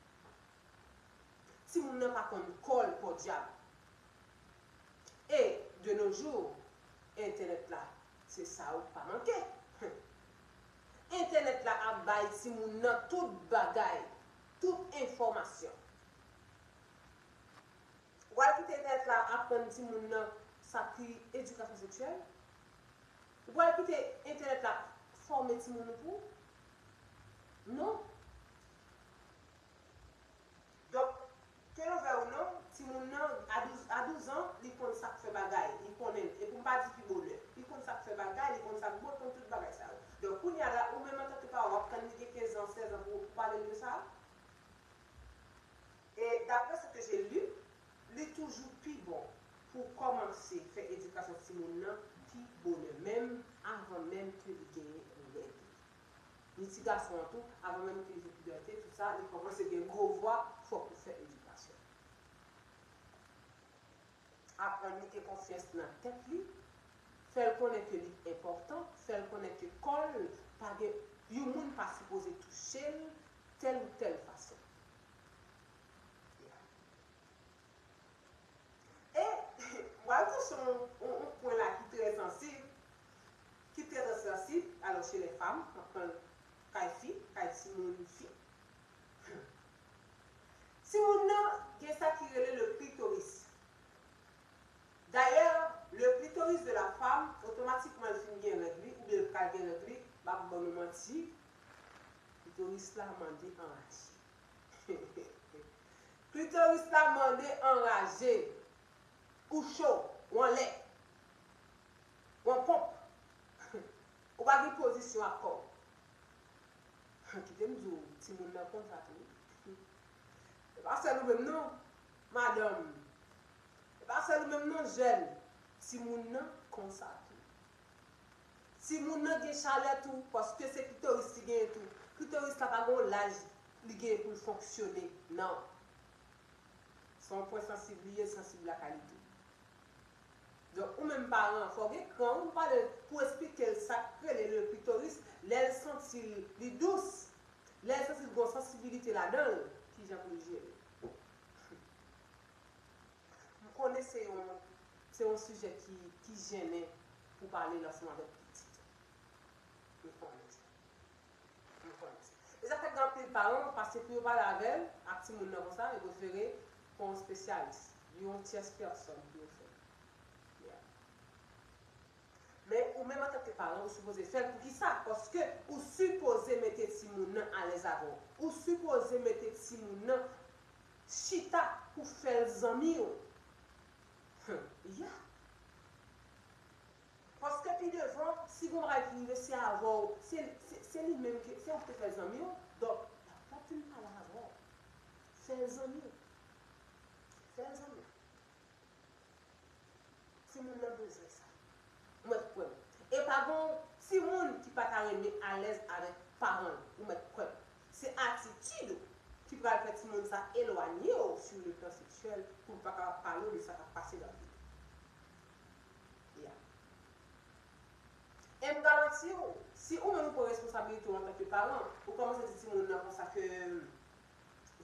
Timoun nan pa konn kò l, pòdyab. E, de nos jours, entènèt la, se sa ou pa manke. Entènèt la ap bay timoun nan tout bagay, tout enfòmasyon. Ou pral kite entènèt la aprann timoun nan sa ki edikasyon seksyèl? Ou pral kite entènèt la fòme timoun ou pou? Non. Donk, ke nou vle ou non, timoun nan, a douz, a douz an, li konn sa k fè bagay, li konnen l. E pou m pa di pi bonè, li konn sa k fè bagay, li konn sa k bon, li konn tout bagay sa yo. Donk, kounye a la, ou menm antanke paran, w ap tann li gen kenz an, sèz an pou ou pale l de sa? E daprè sa ke j'ai lu, li toujou pi bon pou w kòmanse fè edikasyon timoun nan pi bonè, menm avan menm ke li genyen règ li. Ni ti gason an tou, avan menm ke li fè pibète, tout sa, li kòmanse gen gwo vwa, fòk ou fè edikasyon. Aprann li gen konfyans nan tèt li, fè l konnen ke li enpòtan, fè l konnen ke kò l pa gen, yon moun pa sipoze touche l tèl ou tèl fason. E m pral touche yon, yon, yon pwen la ki trè sansib, ki trè, trè sansib, alò, chez les femmes, m ap pran kay fi, kay timoun fi. Timoun nan gen sa ki rele le clitoris. Dayè, le clitoris de la femme, otomatikman l fin gen règ li, oubyen l pral gen règ li, m ap ban nou manti, klitoris la mande anraje. Klitoris la mande anraje. Ou cho, ou anlè, ou an ponp. Ou pa gen pozisyon ak kò w. Kite m di w, timoun nan konsa tou. E pa sèl ou menm non, madanm. E pa sèl ou menm non, jèn. Timoun nan konsa tou. Timoun nan gen chalè tou, paske se klitoris li genyen tou. Klitoris la pa gen yon laj li genyen pou l fonksyone, non. Se yon pwen sansib li ye, l sansib lakay li tou. Donk, ou menm paran an, fò w gen kran ou pale l pou w esplike l sa k rele le klitoris, lè l santi l, li dous, lè l santi l gen yon sansibilite ladan l, kijan pou l jere. M konnen se yon, se yon sijè ki, ki jennen pou pale l ansanm avèk pitit ou. M konnen sa. M konnen sa. E sa fè gen anpil paran, pase pou yo pale avè l, ak timoun nan konsa, yo prefere pran yon espesyalis, yon tyès pèsòn pou yo fè l. Yeah. Men ou menm antanke paran, ou sipoze fè l. Poukisa? Paske ou sipoze mete timoun nan alèz avè w. Ou sipoze mete timoun nan chita pou fè l zanmi w. Hum, yeah. Paske pi devan, si gon bagay ki rive, se avè w, se, se, se li menm ke, se ou ki te fè l zanmi w. Donk, l ap kontinye pale avè w. Fè l zanmi w. Fè l zanmi w. Timoun nan bezwen sa. Ou mèt kwè m. E pa gon timoun ki pa ta renmen alèz avèk paran l. Ou mèt kwè m. Se atitid ou ki pral fè timoun sa elwanye w sur le plan sexuel pou l pa kapab pale w de sa k ap pase nan vi l. Yeah. E m garanti w, si ou menm ou pran responsabilite w antanke paran, ou kòmanse di timoun nan konsa ke,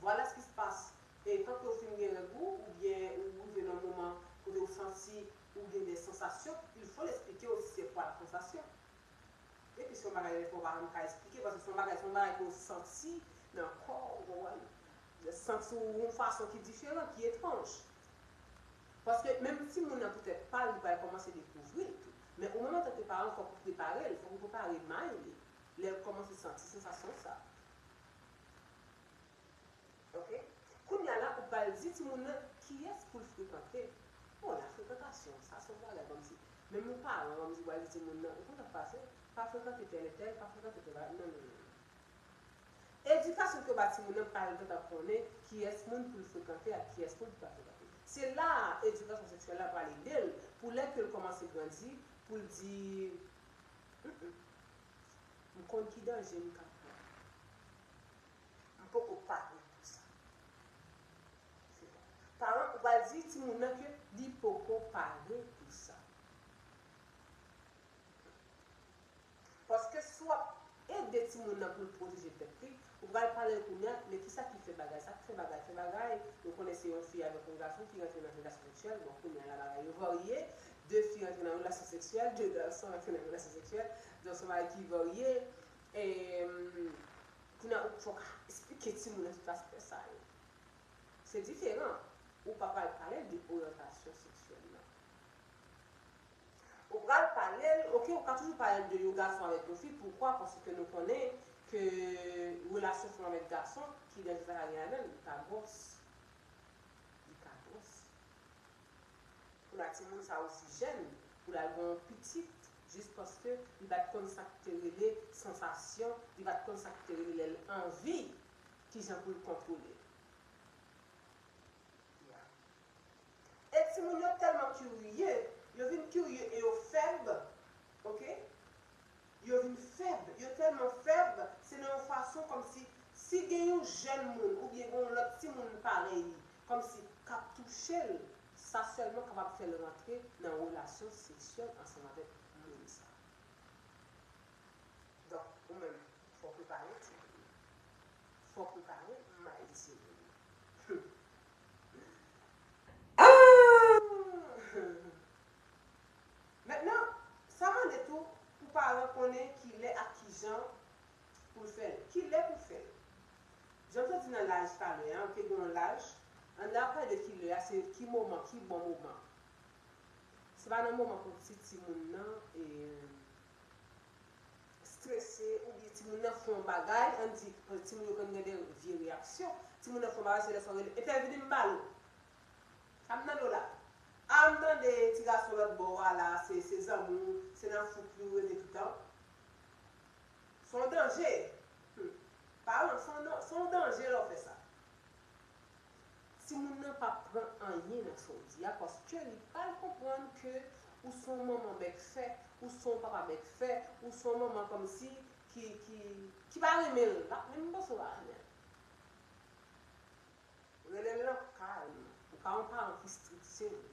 vwala ce qui se passe. E kanke ou fin gen règ ou, oubyen ou rive nan moman kote ou santi ou gen de sansasyon, il faut l eksplike w si se kwa la sensation. Epi se yon bagay lè fwa ou pa menm ka eksplike, paske se yon bagay, se yon bagay ke ou santi nan kò w, ou konprann? Santi w yon fason ki diferan, ki etranj. Paske menm timoun nan poutèt pa l, li pral kòmanse dekouvri l tou. Men ou menm antanke paran, fòk ou prepare l, fòk ou prepare may li lè l kòmanse santi sansasyon sa. Ok? Kounye a la, ou pral di timoun nan kiyès pou l frekante. Bon, la frekantasyon, sa se yon bagay kòmsi. Menm yon paran, kòmsi, ou pral di timoun nan, ou konn sa k pase, pa frekante tèl e tèl, pa frekante tèl bagay. Non, non, non, non. Edikasyon ke w ba timoun nan pa l gentan konnen kiyès moun pou l frekante ak kiyès moun pou l pa frekante. Se la a edikasyon seksyèl la pral ede l pou lè ke l kòmanse grandi, pou l di, "Mm, mm, m konn ki danje m ka pran. M poko pare pou sa." Paran, ou pral di timoun nan ke li poko pare pou sa. Paske si w ap ede timoun nan pou l pwoteje tèt li, ou pral pale l kounye a, men kisa ki fè bagay, sa k fè bagay, fè bagay, nou konnen se yon fi avèk yon gason ki rantre nan relasyon seksyèl, bon, kounye a la bagay yo varye, de fi rantre nan relasyon seksyèl, de gason rantre nan relasyon seksyèl, donk se yon bagay ki varye, e, kounye a ou fòk eksplike timoun nan tout aspè sa yo. Se diferan, ou pa pral pale l de oryantasyon seksyèl nan. Ou pral pale l, ok, ou ka toujou pale l de yon gason avèk yon fi. Poukwa? Paske nou konnen ke relasyon fanm avèk gason, ki danje sa ka gen ladan l, li ka gwòs. Li ka gwòs. Pou la timoun sa osi jèn, pou l al gen yon pitit, jis paske li pa t konn sa k te rele sansasyon, li pa t konn sa k te rele lè l anvi, kijan pou l kontwole l. E timoun yo tèlman kirye, yo vin kirye e yo fèb, ok? Yo vin fèb, yo tèlman fèb, se nan yon fason kòmsi, si gen yon jèn moun oubyen gen yon lòt timoun parèy li, kòmsi k ap touche l, sa sèlman kapab fè l rantre nan relasyon seksyèl ansanm avèk moun sa. Donk, ou menm, fò w prepare timoun yo. Fò w prepare may timoun yo. Ah! Mentnan, sa mande tou pou paran konnen kilè ak kijan pou l fè l. Kilè pou fè l. Jan m te di nan laj talè a, ou te gen yon laj, ann la pale de kilè a, se ki moman, ki bon moman. Se pa nan moman kòmsi timoun nan, e, strese oubyen timoun nan fè yon bagay, ann di, timoun yo konn gen de vye reyaksyon, timoun nan fè yon bagay, se lè sa w rele, entèvini m pale w. Sa m tande w la. A, m tande ti gason lòt bò a la, se, se zanmi w, se nan fouk li w rete toutan. Se yon danje. Hmm. Paran, se yon, se yon danje lè w fè sa. Timoun nan p ap pran anyen nan sa w di a, paske li pral konprann ke ou se yon manman bèk fè, ou se yon papa bèk fè, ou se yon manman kòmsi ki, ki, ki pa renmen l. L ap menm panse w pa renmen l. Rele l nan kay. Ou ka yon paran ki strik, se vre.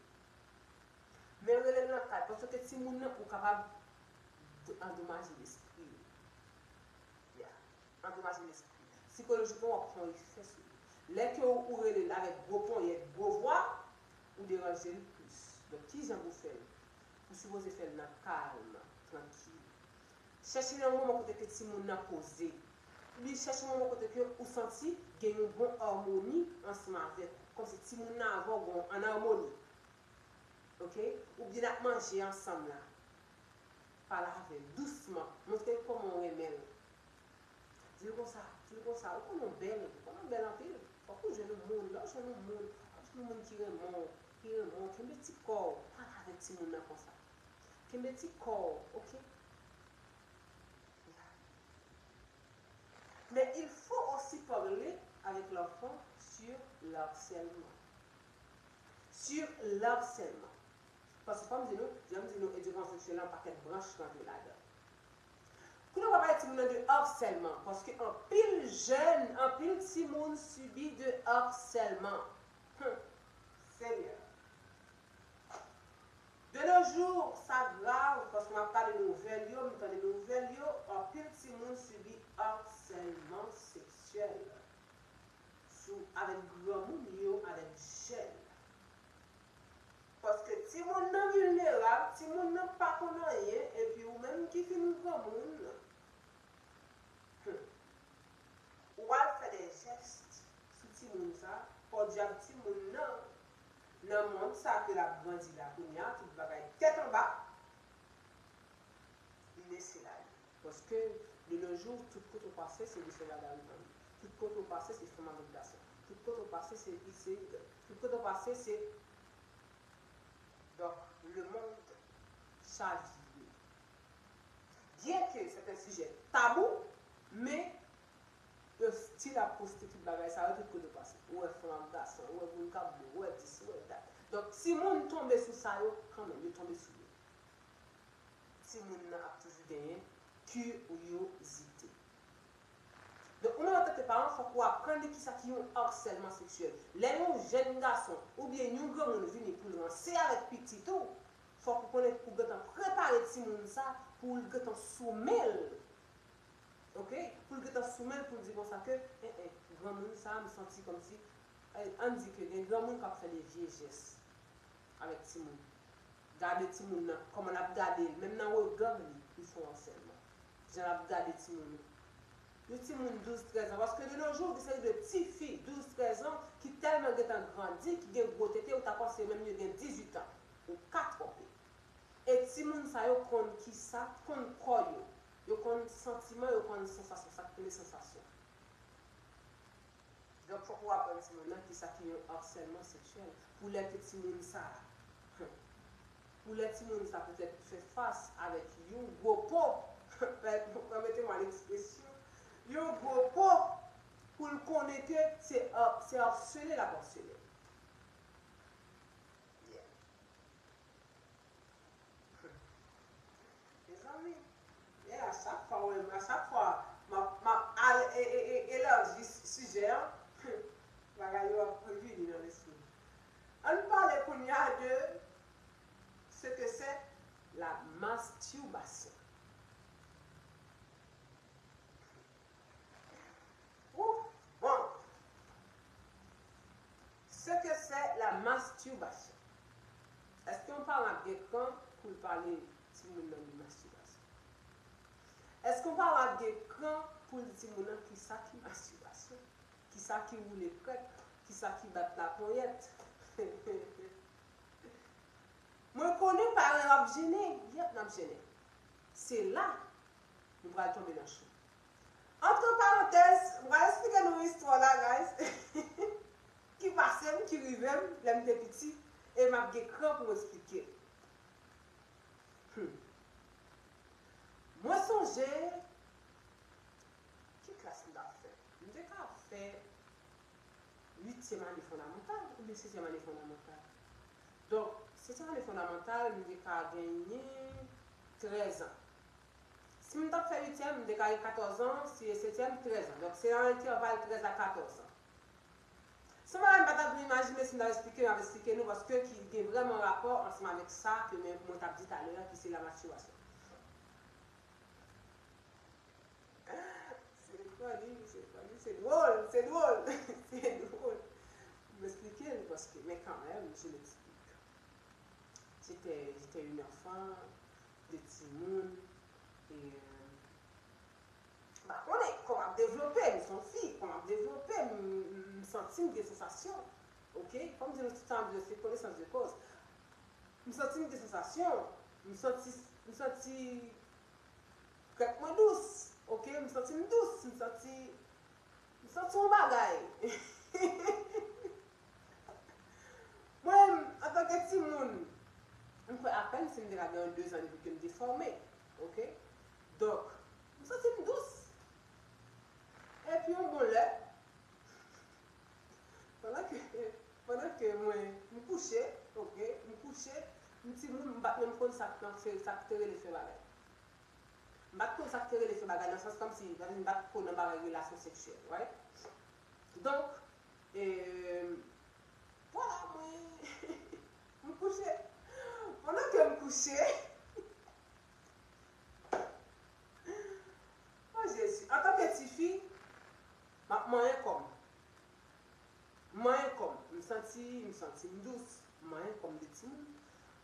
Men rele l nan kay, paske timoun nan, ou kapab andomaje lespri l. Yeah. Andomaje lespri l. Sikolojikman, w ap fè yon efè sou li. Lè ke ou, ou rele l avèk gwo ponyèt, gwo vwa, ou deranje l plis. Donk, kijan pou fè l? Ou sipoze fè l nan kalm, trankil. Chèche yon moman kote ke timoun nan poze. Li chèche yon moman kote ke ou santi gen yon bon amoni ansanm avèk ou. Kòmsi timoun nan avè w gen yon, an amoni. Ok? Oubyen n ap manje ansanm la. Pale avè l dousman. Montre l kòman w renmen l. Di l konsa, di l konsa, ou konnen w bèl, ou konnen w bèl anpil. Fòk ou jwenn yon moun, lè w jwenn yon moun, w ap jwenn yon moun ki renmen w, ki renmen w, kenbe ti kò w, pale avèk timoun nan konsa. Kenbe ti kò w, oke? Mais il faut aussi parler avec l'enfant sur l'harcèlement. Sur l'harcèlement. Paske fò m di nou, jan m di nou, edikasyon seksyèl la, yon pakèt branch rantre ladan. Kounye a w ap pale timoun nan de harcèlement, paske anpil jèn, anpil timoun sibi de harcèlement. Hum, Senyè. De nos jours, sa grav, paske m ap gade nouvèl yo, m tande nouvèl yo, anpil timoun sibi harcèlement sexuel sou, avèk granmoun yo, avèk jèn. Paske timoun nan vilnerab, timoun nan pa konn anyen, epi ou menm ki fin granmoun, hmm, ou al fè de jès sou timoun sa, podyab timoun nan, nan mond sa ke l ap grandi la kounye a, tout bagay tèt anba, li lese l ale. Paske, de nos jours, tout kote w pase, se de sè madanm nan. Tout kote w pase, se fanm avèk gason. Tout kote w pase, se isit. Tout kote w pase, se Donk, le monde chavire. Byen ke se te sijè tabou, men yo still ap poste tout bagay sa yo tout kote w pase. Ou wè fanm ak gason, ou wè moun k ap bo, ou wè dis, ou wè dat. Donk, si moun tonbe sou sa yo, kanmenm, yo tonbe sou yo. Timoun nan ap toujou genyen kiryozite. Donk, ou menm antanke paran, fòk ou aprann li kisa ki yon harcèlement sexuel. Lè yon jèn gason oubyen yon granmoun vini pou l ranse avèk pitit ou, fòk ou konnen pou gentan prepare timoun sa pou l gentan soumen l. Oke? Pou l gentan soumen l, pou l di konsa ke, en, en, granmoun sa, m santi kòmsi, eh, ann di ke gen granmoun k ap fè de vye jès avèk timoun. Gade timoun nan, kòman l ap gade l, menm nan rega li, li fè w harcèlement. Jan l ap gade timoun nan. Yon timoun douz, trèz an, paske de nos jours, gen seri de tifi douz, trèz an ki tèlman gentan grandi, ki gen gwo tete, ou ta panse menm yo gen dizuit an. Ou ka twonpe. E timoun sa yo konn kisa, konn kò yo. Yo konn santiman, yo konn sansasyon, sa k rele sansasyon. Donk, fòk ou aprann timoun nan kisa ki yon harcèlement sexuel. Pou lè ke timoun sa, pou lè timoun sa petèt fè fas avèk yon gwo po, pèmete mwen ekspresyon, yon gwo po, pou l konnen ke se, se harcele l ap harcele. Yeah. Mezanmi, e a chak fwa, wè, a chak fwa m ap, m ap al, e, e, e, elaji s-, sijè an, bagay yo ap vini nan lespri m. Ann pale kounye a de ce que c'est la masturbation. Ou, bon. Ce que c'est la masturbation. Èske yon paran ap gen kran pou l pale timoun nan de mastibasyon? Èske yon paran ap gen kran pou l di timoun nan kisa ki mastibasyon? Kisa ki woule krèk? Kisa ki bat laponyèt? Mwen konnen paran yo ap jennen, yèp, n ap jennen. Se la nou pral tonbe nan chou. Antre parantèz, m pral eksplike nou istwa la, guys. Ki pase m, ki rive m, lè m te piti, e m ap gen kran pou m eksplike l. Hmm. Mwen sonje, ki klas m t ap fè? M te ka fè uityèm ane fondamantal oubyen setyèm ane fondamantal. Donk, setyèm ane fondamantal, m te ka genyen trèz an. Si m t ap fè uityèm, m te ka gen katòz an, si e setyèm, trèz an. Donk, se nan entèval trèz a katòz an. Se yon bagay m pa t ap vin imajine si m t ap eksplike, m ap eksplike nou, paske ki gen vrèman rapò ansanm avèk sa ke men, mwen t ap di talè a, ki se la mastibasyon. Se funny, se funny, se dwòl, se dwòl, se dwòl. M eksplike l paske, men kanmenm, je l'explique. J'étais, j'étais une enfant, de timoun, e, euh, m pa konnen kò m ap devlope, m se yon fi, kò m ap devlope, m, m, m santi m gen sansasyon. Oke? Kòm di nou tout sa, m di se konesans de koz. M santi m gen sansasyon, m santi M santi kèk mwen dous, oke? M santi m dous, m santi, m santi yon bagay. Mwen, antanke timoun, m kwè apèn si m te ka gen yon dezan depi ke m te fòme, oke? Donk, m santi m dous. Epi yon bon lè, pandan ke, pandan ke mwen, m kouche, oke, m kouche, m timoun, m pa t menm konn sa k nan fè, sa k te rele fè bagay. M pa t konn sa k te rele fè bagay nan sans kòmsi, m pa t ko nan bagay relasyon seksyèl, right? Donk, e, vwala, mwen, m kouche. Pandan ke m kouche, o Jezi, antanke tifi, m ap manyen kò m. M manyen kò m, m santi, m santi m dous, m manyen kò m de timoun.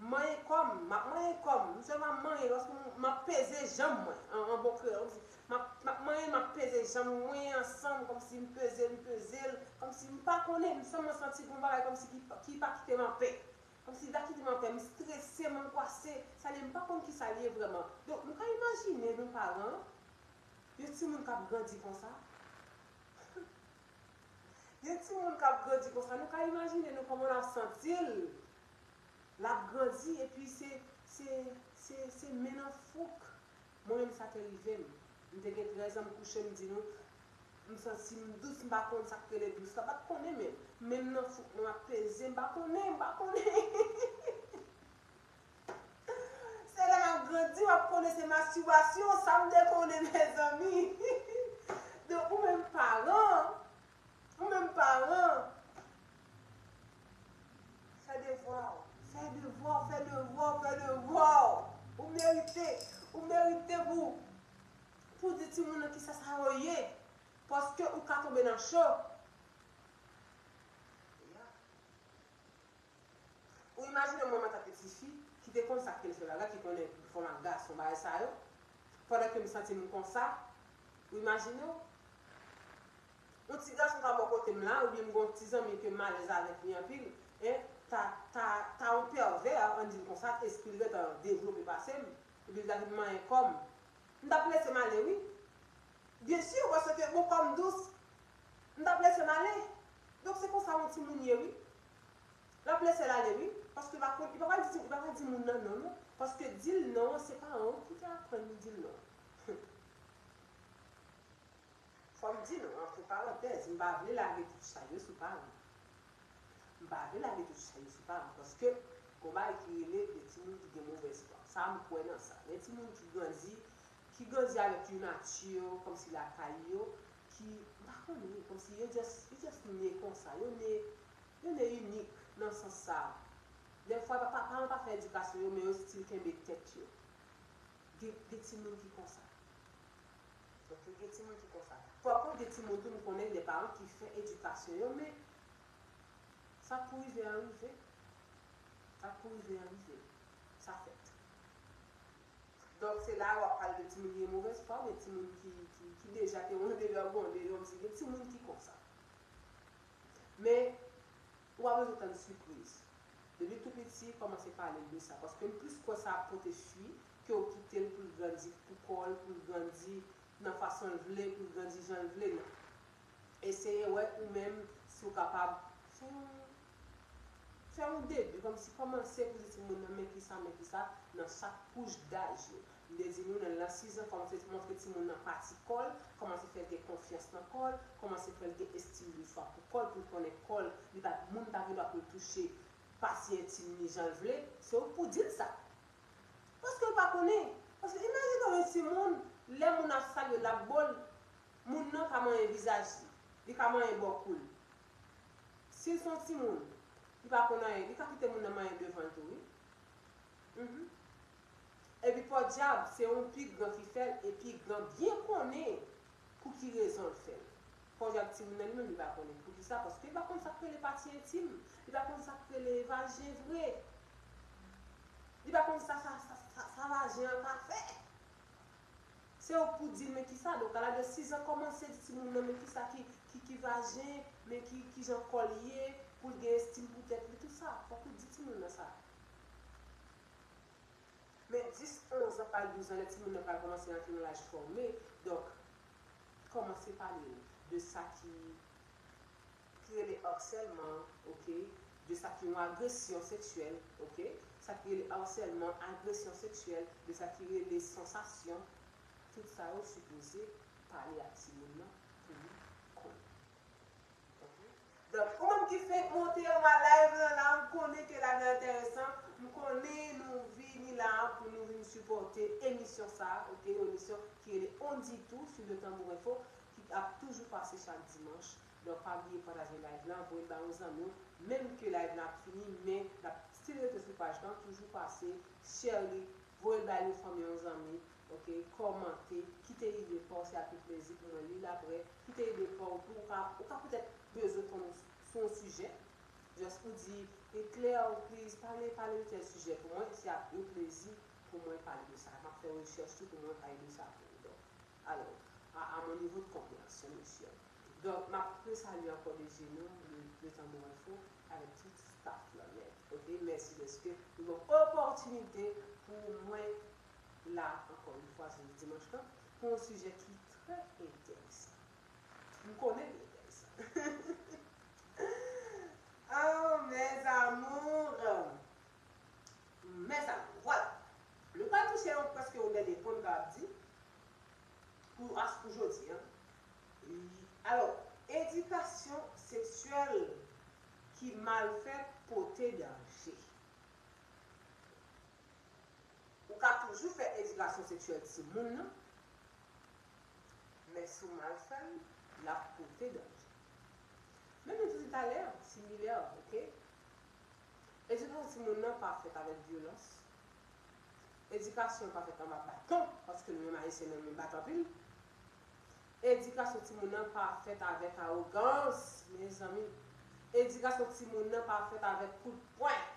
M manyen kò m, m ap manyen kò m, m sèlman manyen, paske m, m ap peze janm mwen, an, an bon kreyòl, kòmsi m ap, m ap manyen, m ap peze janm mwen ansanm, kòmsi m peze l, m peze l, kòmsi m pa konnen, m sèlman santi gon bagay kòmsi ki, ki pa kite m anpè. Kòmsi li pa kite m anpè, m strese, m ankwase, sa li, m pa konn kisa li ye vrèman. Donk, nou ka imajine nou paran, yon timoun k ap grandi konsa. Yon timoun k ap grandi konsa, nou ka imajine nou kòman n ap santi l. L ap grandi, epi se, se, se, se men nan fouk. Mwen menm, sa te rive m. M te gen trèz an, m kouche, m di nou, m santi m dous, m pa konn sa k rele dous la, m pa t konnen menm. Men m nan fouk mwen, m ap peze, m pa konnen, m pa konnen. Se lè m ap grandi, m ap konnen se mastibasyon, sa m te konnen, mezanmi. Donk, ou menm paran, ou menm paran, fè devwa w, fè devwa w, fè devwa w, fè devwa w. Ou merite, ou merite pou, pou di timoun nan kisa sa yo ye. Paske ou ka tonbe nan cho. Ou imajine mwen antanke tifi ki te konn sa k rele fè bagay, ki konnen fòma gason, bagay sa yo, pandan ke m santi m konsa, ou imajine w, yon ti gason ka bò kote m la, oubyen m gen yon ti zanmi ke m alèz avèk li anpil, en, ta, ta, ta yon pèvè, ann di l konsa, espri l gentan devlope pase m, epi l ta vin manyen kò m. M t ap lese m ale, wi. Byen si, paske bon, kò m dous, m t ap lese m ale. Donk, se konsa yon timoun ye, wi. L ap lese l ale, wi. Paske li pa konn, li pa pral di, li pa pral di moun nan non, non. Paske di l non, se paran w ki te aprann li di l non. Fò m di nou, antre parantèz, m pa vle lage tout chay yo sou paran. M pa vle lage tout chay yo sou paran, paske gon bagay ki rele de timoun ki gen movèz fwa. Sa, m kwè nan sa. Gen timoun ki grandi, ki grandi avèk yon nati, kòmsi lakay yo, ki, m pa konnen, kòmsi yo just, yo just ne konsa. Yo ne, yo ne inik nan sans sa. Dèfwa, pa, pa, paran pa fè edikasyon yo, men yo still kenbe tèt yo. Gen, gen timoun ki konsa. Oke, gen timoun ki konsa. Pafwa, gen timoun tou, m konnen gen paran ki fè edikasyon yo, men sa k pou rive a rive. Sa k pou rive a rive. Sa fèt. Donk, se la w ap pale de timoun ki gen movèz fwa, oubyen timoun ki, ki, ki deja te yon devè bonde, kòmsi gen timoun ki konsa. Men, ou pa bezwen tann sipriz. Depi tou piti, kòmanse pale l de sa. Paske m plis kwè sa ap pote fwi ke w kite l pou l grandi pou kò l, pou l grandi nan fason l vle, pou l grandi jan l vle, non. Eseye wè ou menm si w kapab fè yon, fè yon debi, kòmsi kòmanse pou di timoun nan men kisa, men kisa, nan chak kouch daj yo. M te di nou, nan, nan sizan, kòmanse montre timoun nan pati kò l, kòmanse fè l gen konfyans nan kò l, kòmanse fè l gen estim de swa pou kò l, pou l konnen kò l, li pa, moun pa gen dwa pou l touche pati entim li jan l vle, se ou k pou di l sa. Paske l pa konnen. Paske imajine w yon timoun, lè moun ap salye l, l ap bo l, moun nan ka manyen vizaj li, li ka manyen bò kou l. Si l se yon timoun, li pa konn anyen, li ka kite moun nan manyen devan l tou, wi. Mhm. Epi pòdyab, se yon pi gran ki fè l, e pi gran byen konnen pou ki rezon l fè l. Pòdyab timoun nan li menm, li pa konnen. Poukisa? Paske li pa konn sa k rele pati entim. Li pa konn sa k rele vajen vre. Li pa konn sa, sa, sa, sa, sa vajen an ka fè. Se ou k pou di l, men kisa. Donk, a laj de sizan, kòmanse di timoun nan, men kisa ki, ki, ki vajen, men ki, kijan kò l ye, pou l gen estim pou tèt li, tout sa. Fòk ou di timoun nan sa. Men dis, onz an, pral douz an, lè timoun nan pral kòmanse rantre nan laj fòme, donk, kòmanse pale l de sa ki, ki rele harcèlement, oke? De sa ki yon agresyon seksyèl, oke? Sa ki rele harcèlement, agresyon seksyèl, de sa ki rele sansasyon, tout sa yo sipoze pale ak timoun nan pou li konnen. Donk, ou menm ki fenk monte anba live lan la, m konnen ke live lan enteresan, m konnen nou vini la pou nou vin sipòte emisyon sa a, oke, yon emisyon ki rele On dit tout sou Le Tanbour Info, ki ap toujou pase chak dimanch. Donk, pa bliye pataje live lan, voye l ba yon zanmi w, menm ke live lan ap fini, men l ap still rete sou paj lan, toujou pase, share li, voye l bay yon fanmi, yon zanmi, oke, kòmante, kite ide pa w, se ak yon plezi pou mwen li l apre, kite ide pa w tou, ou ka, ou ka petèt bezwen konn sou yon sijè, just ou di, Claire, please, pale, pale de tèl sijè pou mwen, se ak yon plezi pou mwen pale de sa, m ap fè rechèch tou pou mwen pale de sa pou ou, donk. Alò, à, à mon niveau de compréhension, mesye. Donk, m ap resalye ankò de je nou, le, le Tanbour Info, avèk tout staff lan nèt. Oke, mèsi dèske nou ban opòtinite pou mwen la, ankò yon fwa, jodi dimanch lan, pou yon sijè ki trè enteresan. M konnen li enteresan. Oh, mes amours! Mes amours, vwala. Nou pral touche yon, prèske yon dènye pwen, m kapab di, pou, as, pou jodi a. Alò, edikasyon seksyèl ki mal fèt pote danje. Ou ka toujou fè edikasyon seksyèl timoun nan, men si w mal fè l, l ap pote danje. Men nou di talè, similè, oke? Edikasyon timoun nan pa fèt avèk vyolans. Edikasyon pa fèt anba baton, paske nou menm Ayisyen nou renmen bat anpil. Edikasyon timoun nan pa fèt avèk awogans, mezanmi. Edikasyon timoun nan pa fèt avèk kout pwen.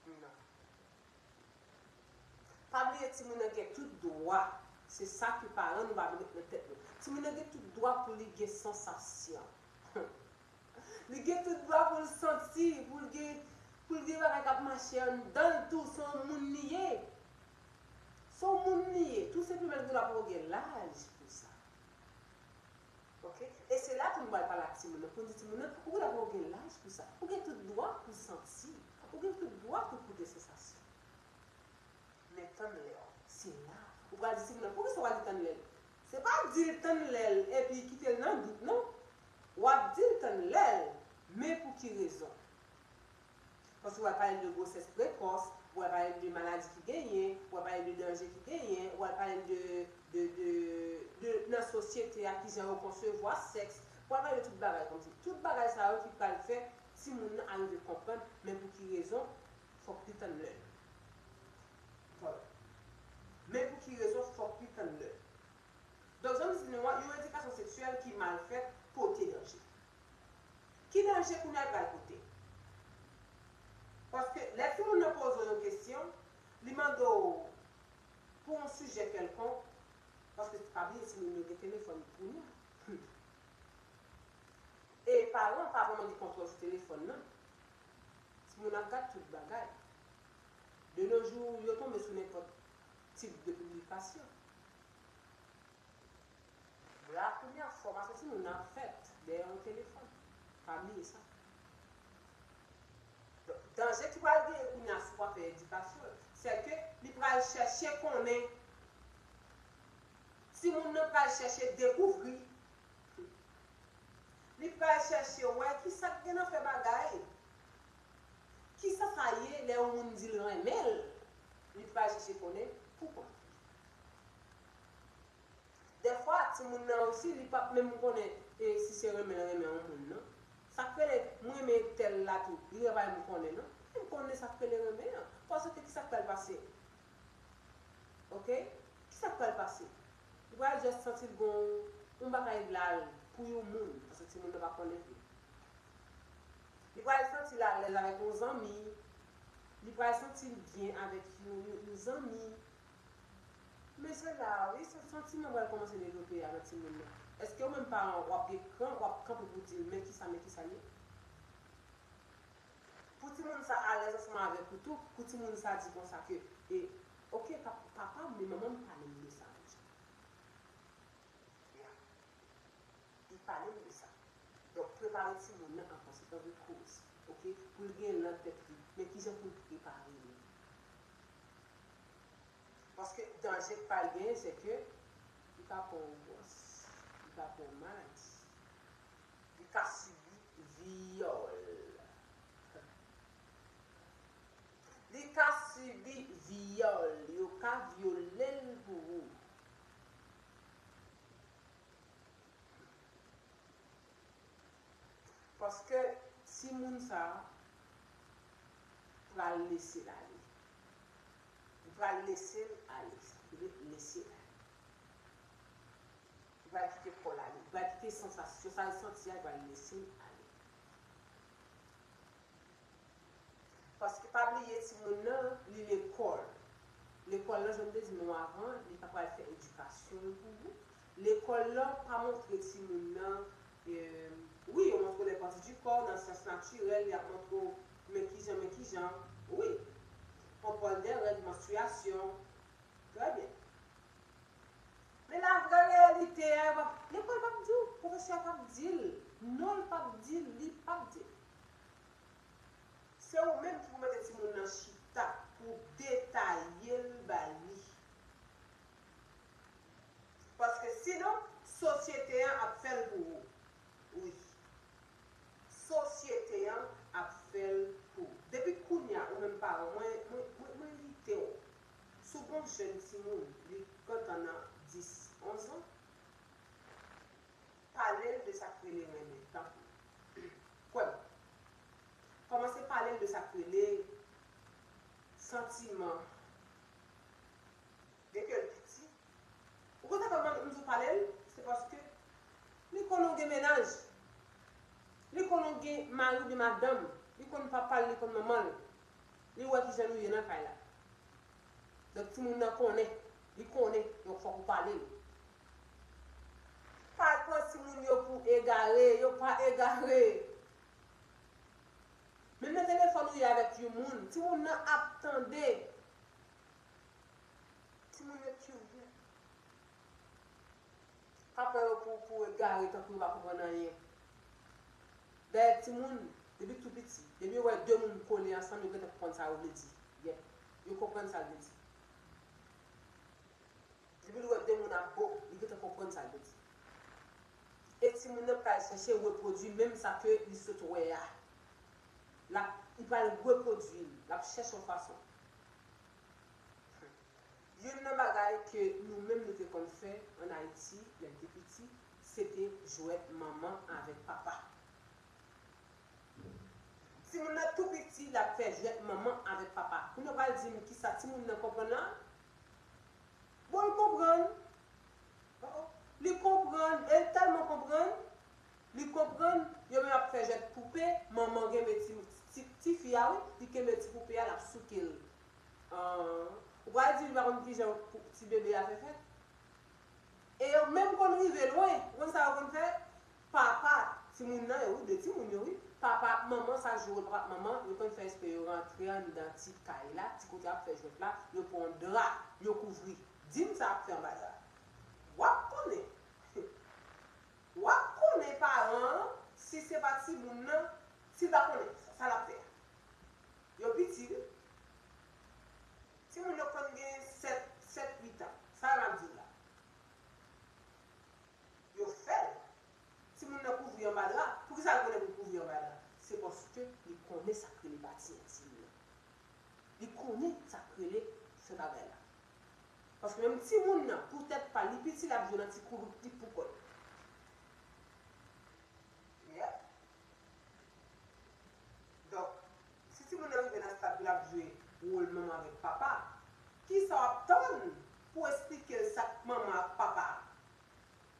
Non. Pa bliye, timoun nan gen tout dwa. Se sa ke paran nou pa vin met nan tèt nou. Timoun nan gen tout dwa pou li gen sansasyon. Li gen tout dwa pou l santi, pou l gen, pou l gen bagay k ap mache anndan l tou, se yon moun li ye. Se yon moun li ye. Tou senpleman, li gen dwa poko gen laj pou sa. Oke? E se la tou nou pral pale ak timoun nan, pou n di timoun nan, ou gen dwa pou w gen laj pou sa. Ou gen tout dwa pou w santi. Ou gen tout dwa pou w gen sansasyon. Men tann lè w. Se la. Ou pral di timoun nan, poukisa w pral di tann lè l? Se pa di l tann lè l epi kite l nan dout, non. W ap di l tann lè l, men pou ki rezon? Paske w pral pale de gwosès prekòs, w pral pale de maladi ki genyen, w pral pale de danje ki genyen, w pral pale de, de, de, de nan sosyete a, kijan yo konsevwa sèks, w pral pale de tout bagay kòmsi. Tout bagay sa yo ki pral fè timoun nan arive konprann, men pou ki rezon, fòk li tann lè l. Vwala. Men pou ki rezon, fòk li tann lè l. Donk, jan m di nou an, yon edikasyon seksyèl ki mal fèt pote danje. Ki danje kounye a l pral pote? Paske lè timoun nan poze w yon kesyon, li mande w pou yon sijè kèlkonk, paske pa bliye timoun yo gen telefòn kounye a. E paran pa vrèman gen kontwòl sou telefòn nan. Timoun ap gad tout bagay. De nos jours, yo tonbe sou nenpòt tip de piblikasyon. La, kounye a, fòmasyon timoun nan ap fèt dèyè yon telefòn. Pa bliye sa. Donk, danje ki pral genyen kounye a si w pa fè edikasyon l, se ke li pral chèche konnen. Timoun nan pral chèche dekouvri. Li pral chèche wè kisa k gen nan fè bagay. Kisa sa ye lè yon moun di l renmen l? Li pral chèche konnen pou kont li. Dèfwa, timoun nan osi, li p ap menm konnen, e, si se renmen l renmen yon moun nan. Sa k rele, "M renmen tèl la tou," li pa menm konnen, non. Li konnen sa k rele renmen an. Paske kisa k pral pase? Oke? Kisa k pral pase? Li pral just santi l gon yon bagay la l pou yon moun, paske timoun nan pa konnen vre. Li pral santi l alèz avèk yon zanmi. Li pral santi l byen avèk yon, yon, yon zanmi. Men se la a, wi, se santiman pral kòmanse devlope a nan timoun nan. Èske ou menm paran, w ap gen kran, w ap kanpe pou di l, men kisa, men kisa l ye? Pou timoun sa alèz ansanm avèk ou tou, pou timoun sa di konsa ke, e, oke, pa, papa m, men manman m pale m de sa menm jan. Ya. Li pale m de sa. Donk, prepare timoun nan an konsekans de koz, oke, pou l gen nan tèt li, men kijan pou l prepare li. Paske danje k pral genyen, se ke li ka pran yon bwòs, li ka pran yon maladi, li ka sibi vyòl. Li ka sibi vyòl, yo ka vyole l pou ou. Paske timoun sa a pral lese l ale. Li pral lese l ale. Sa vle di lese l ale. Li pral kite kò l ale. Li pral kite sansasyon sa l santi a, li pral lese l ale. Paske pa bliye timoun nan, li lekòl. Lekòl lan, jan m te di nou avan, li pa pral fè edikasyon l pou ou. Lekòl lan pa montre timoun nan, e, wi, yo montre w lè pati di kò, nan syans natirèl, y ap montre w men kijan, men kijan, wi. Konpòl dè règ, manstriyasyon. Trè byen. Men lavrè reyalite a, yo p ap, lekòl p ap di w, pwofesè a p ap di l, non, l p ap di l, li p ap di l. Se ou menm ki pou mete timoun nan chita pou detaye l ba li. Paske sinon, sosyete an ap fè l pou ou. Wi. Sosyete an ap fè l pou ou. Depi kounye a, ou menm paran, mwen, mwen, mwen, mwen envite w. Si w gen yon jèn timoun, li gentan nan dis, onz an, pale l de sa k rele renmen, tanpri. Kwè m. Kòmanse pale l de sa k rele santiman. Depi l piti, ou konn sa fè m di w pale l, se paske li konnen w gen mennaj. Li konnen w gen mari oubyen madanm. Li konn papa l, li konn manman l. Li wè kijan nou ye nan kay la. Donk, timoun nan konnen. Li konnen. Donk, fòk ou pale l. Pa pran timoun yo pou egare. Yo pa egare. Menm nan telefòn ou ye avèk yon moun, timoun nan ap tande. Timoun yo curious. Pa pran yo pou, pou egare, tankou yo pa konprann anyen. Dayè, timoun, depi tou piti, depi yo wè de moun kole ansanm, yo gentan konprann sa yo vle di. Yep. Yo konprann sa l vle di. Depi l wè de moun ap bo, li gentan konprann sa l vle di. E timoun nan pral chèche repwodui menm sa ke li sot wè a. L ap, li pral repwodui l, l ap chèche yon fason. Youn nan bagay ke nou menm nou te konn fè ann Ayiti, lè n te piti, se te jwèt manman avèk papa. Timoun nan tou piti, l ap fè jwèt manman avèk papa. Kounye a w pral di m kisa timoun nan konprann la? Bon, l konprann. Oh, oh. Li konprann, e l tèlman konprann, li konprann, yo menm ap fè jwèt poupe, manman kenbe ti, ti, tifi a, wi, li kenbe ti poupe a, l ap souke l. Ah, ou pral di li pa konn kijan pou, ti bebe a fè fèt? E yo menm konn rive lwen. Ou konn sa yo konn fè? Papa timoun nan, yo wi, de timoun yo wi. Papa ak manman, sa jou yo papa ak manman, yo konn fè espre yo rantre anndan ti kay la, ti kote y ap fè jwèt la, yo pran yon dra, yo kouvri. Di m sa y ap fè anba dra. W ap konnen. W ap konnen paran an, si se pa timoun nan, si l pa konnen sa, sa l ap fè a. Yo piti wi. Timoun yo konn gen sèt, sèt, uit an. Sa yo m ap di w la. Yo fè l. Timoun nan kouvri anba dra. Poukisa l konnen pou l kouvri anba dra? Se paske li konnen sa k rele pati entim nan. Li konnen sa k rele fè bagay la. Paske menm timoun nan, pou tèt pa l, li piti, l ap jwe nan ti koulout li pou kò l. Yeah. Donk, si timoun nan rive nan stad pou l ap jwe wòl manman avèk papa, kisa w ap tann pou w esplike l sa k manman ak papa?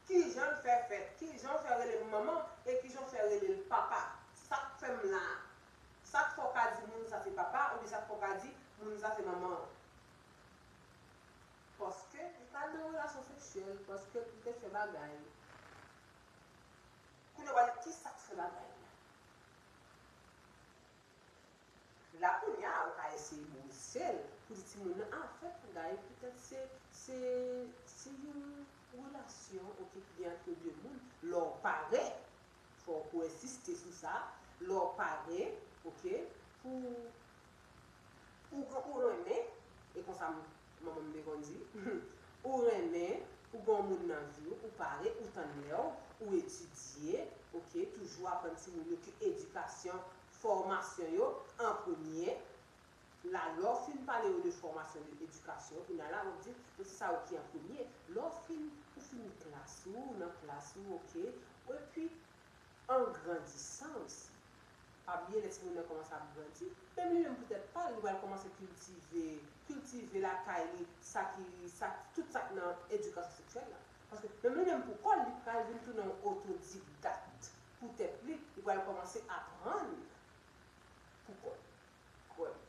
Kijan l fè fèt? Kijan w fè rele m manman? E kijan w fè rele l papa? Sa k fè m la a? Sa k fè w ka di moun sa se papa oubyen sa k fè w ka di moun sa se manman an? Paske li t al nan relasyon seksyèl, paske li te fè bagay. Kounye a w pral di kisa k fè bagay la. l, pou di timoun nan, a, fè bagay, petèt se, se, se yon relasyon, oke, ki gen ant de moun. Lè w pare, fò w ensiste sou sa, lè w pare, oke, pou ou, ou renmen, e konsa m, manman m te konn di, ou renmen, ou gen yon moun nan vi w, ou pare, ou tann lè w, ou etidye, oke, toujou aprann timoun yo ke edikasyon, fòmasyon yo an premye. La, lè w fin pale yo de fòmasyon, de edikasyon, kounye a la, w ap di, men se sa yo ki an premye. Lè w fin, ou fini klas ou, nan klas ou, oke, epi, an grandisan osi. Pa bliye, lè timoun nan kòmanse ap grandi, menm li menm pou tèt pa l, li pral kòmanse kiltive, kiltive lakay li, sa ki, sa, tout sa k nan edikasyon seksyèl la. Paske menm li menm pou kò l, li pral vin tounen yon otodidakt pou tèt li, li pral kòmanse aprann pou kò l. Kwè m.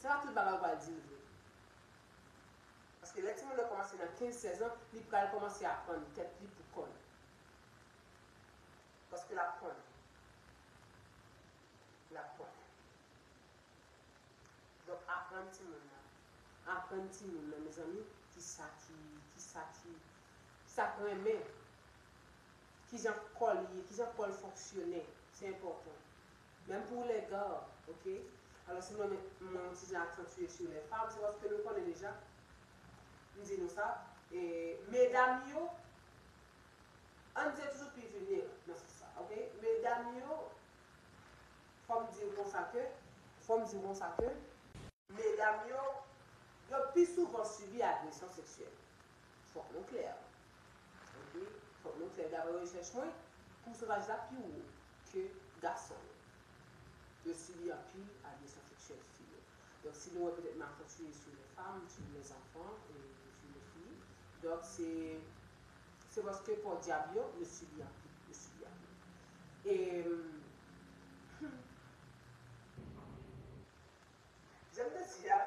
Se pa tout bagay ou pral di l vre. Paske lè timoun nan kòmanse nan kenz, sèz an, li pral kòmanse aprann tèt li pou kò l. Paske l ap konnen. L ap konnen. Donk, aprann timoun nan. Aprann timoun nan, mezanmi, kisa ki, kisa ki, kisa k renmen. Kijan kò l ye, kijan kò l fonksyone. Se enpòtan. Menm pou lè gad, oke? Alò, si nou renmen mwen yon ti jan aksantye sou lè fam, se paske nou konnen deja, m di nou sa, e medam yo, ann di yo toujou pi vilnerab nan sans sa, oke? Medam yo, fò m di w konsa ke, fò m di w konsa ke, medam yo, yo pi souvan sibi agresyon seksyèl. Fòk nou klè. Oke? Fòk nou klè. Daprè rechèch mwen, pousantaj la pi wo ke gason yo. Yo sibi anpil agresyon seksyèl fi yo. Donk, si nou wè petèt m aksantye sou lè fam, sou lè zanfan, e sou lè fi, donk, se, se paske podyab yo, yo sibi anpil, yo sibi anpil. E, hmm, jan m te di a,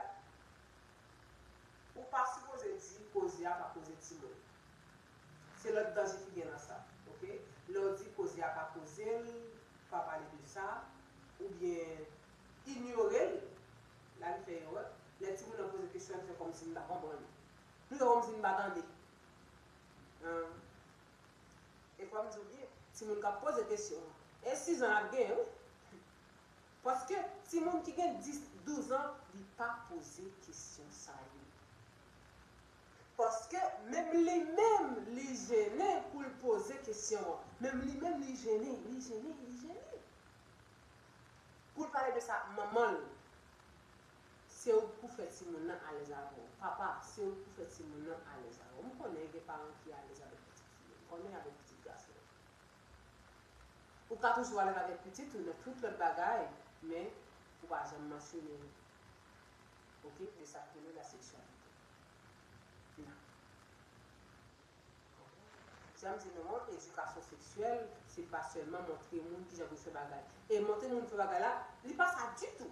ou pa sipoze di koze a pa koze timoun. Se lòt danje ki gen nan sa, oke? Lè w di koze a pa koze l, pa pale de sa, oubyen inyore l, la li fè erè. Lè timoun nan poze kesyon, li fè kòmsi li pa konprann. Li fè kòmsi li pa tande. An. E fò m di w byen, timoun k ap poze kesyon an, e sizan l ap genyen, wi. Paske timoun ki gen dis, douz an, li pa poze kesyon sa yo. Paske menm li menm, li jennen pou l poze kesyon an. Menm li menm, li jennen, li jennen, li jennen. Pou l pale de sa ak manman l. Se ou k pou fè timoun nan alèz avè w. Papa, se ou k pou fè timoun nan alèz avè w. M konnen gen paran ki alèz avèk pitit fi yo. M konnen avèk pitit gason yo. Ou ka toujou alèz avèk pitit ou nan tout lòt bagay, men ou pa janm mansyone, oke, de sa k rele la seksyalite. Non. Jan m di nou an, edikasyon seksyèl, se pa sèlman montre moun kijan pou l fè bagay. E montre moun fè bagay la, li pa sa ditou.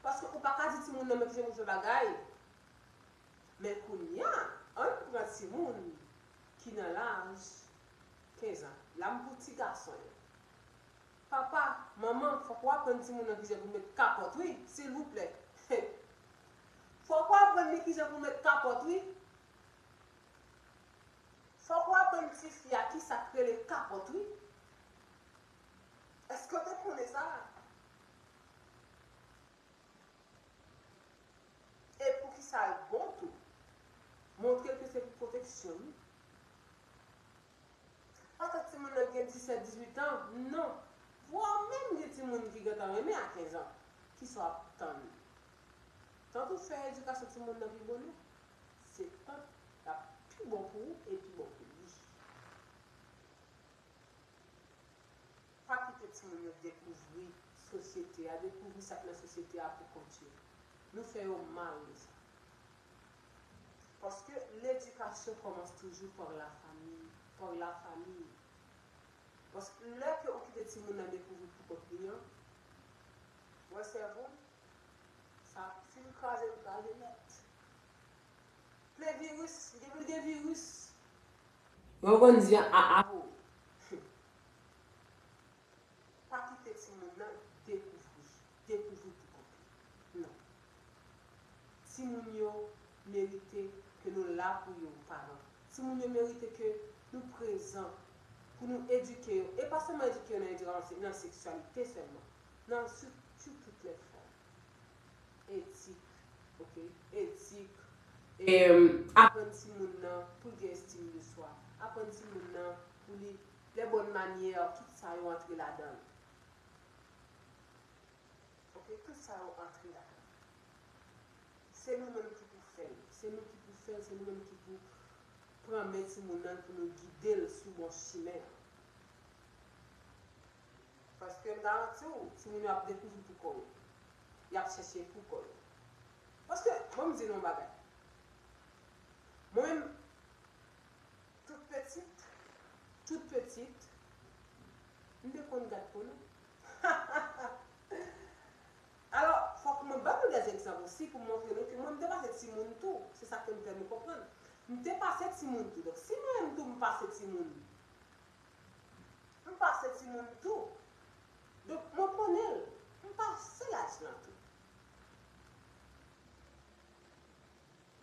Paske ou pa ka di timoun nan men kijan pou l fè bagay. Men kounye a, ann pran timoun ki nan laj kenz an. La m pou ti gason yo. Papa, manman, fòk w aprann timoun nan kijan pou met kapòt wi, silvouplè. Fòk w aprann li kijan pou met kapòt wi. Fòk w aprann tifi a kisa k rele kapòt wi. Èske w te konnen sa? E poukisa l bon tou? Montre l ke se pou pwoteksyon l wi. Paske timoun nan gen disèt, dizuit an, non. Vwa menm gen timoun ki gentan renmen a kenz an. Kisa w ap tann? Tank ou fè edikasyon timoun nan pi bonè, se tank l ap pi bon pou ou e pi bon pou li. Pa kite timoun yo dekouvri sosyete a, dekouvri sa k nan sosyete a pou kont yo. Nou fè yo mal de sa. Paske ledikasyon kòmanse toujou par la famille, par la famille. Paske lè ke ou kite timoun nan dekouvri pou kont li an, wè sèvo l, sa fin kraze, l kraze nèt. Plen viris, li gen pou l gen viris. Mwen konn di a, a, a. Pa kite timoun nan dekouvri, dekouvri pou kont li. Non. merite ke nou la pou yo, paran. Timoun yo merite ke nou prezan pou nou edike yo. E pa sèlman edike yo nan edikasyon, nan seksyalite sèlman. Nan sou, sou tout lè fòm. Etik, ok? Etik. E, aprann timoun nan pou l gen estim de swa. Aprann timoun nan pou li, les bonnes manières, tout sa yo antre ladan l. Ok, tout sa yo antre ladan. Se nou menm ki pou fè l. Se nou ki pou fè l, se nou menm ki pou pran men timoun nan pou nou gide l sou bon chimen an. Paske m garanti w, timoun yo ap dekouvri pou kò yo. Y ap chèche pou kò yo. Paske, bon, m di nou yon bagay. Mwen menm, tout pitit, tout pitit, m te konn gad pòno. Alò, fòk mwen ban nou dè egzanp osi pou montre nou ke mwen, m te pase timoun tou. Se sa ke m fè nou konprann. M te pase timoun tou. Donk, si mwen menm tou, m pase timoun, m pase timoun tou. Donk, mwen konnen l. M pase laj lan tou.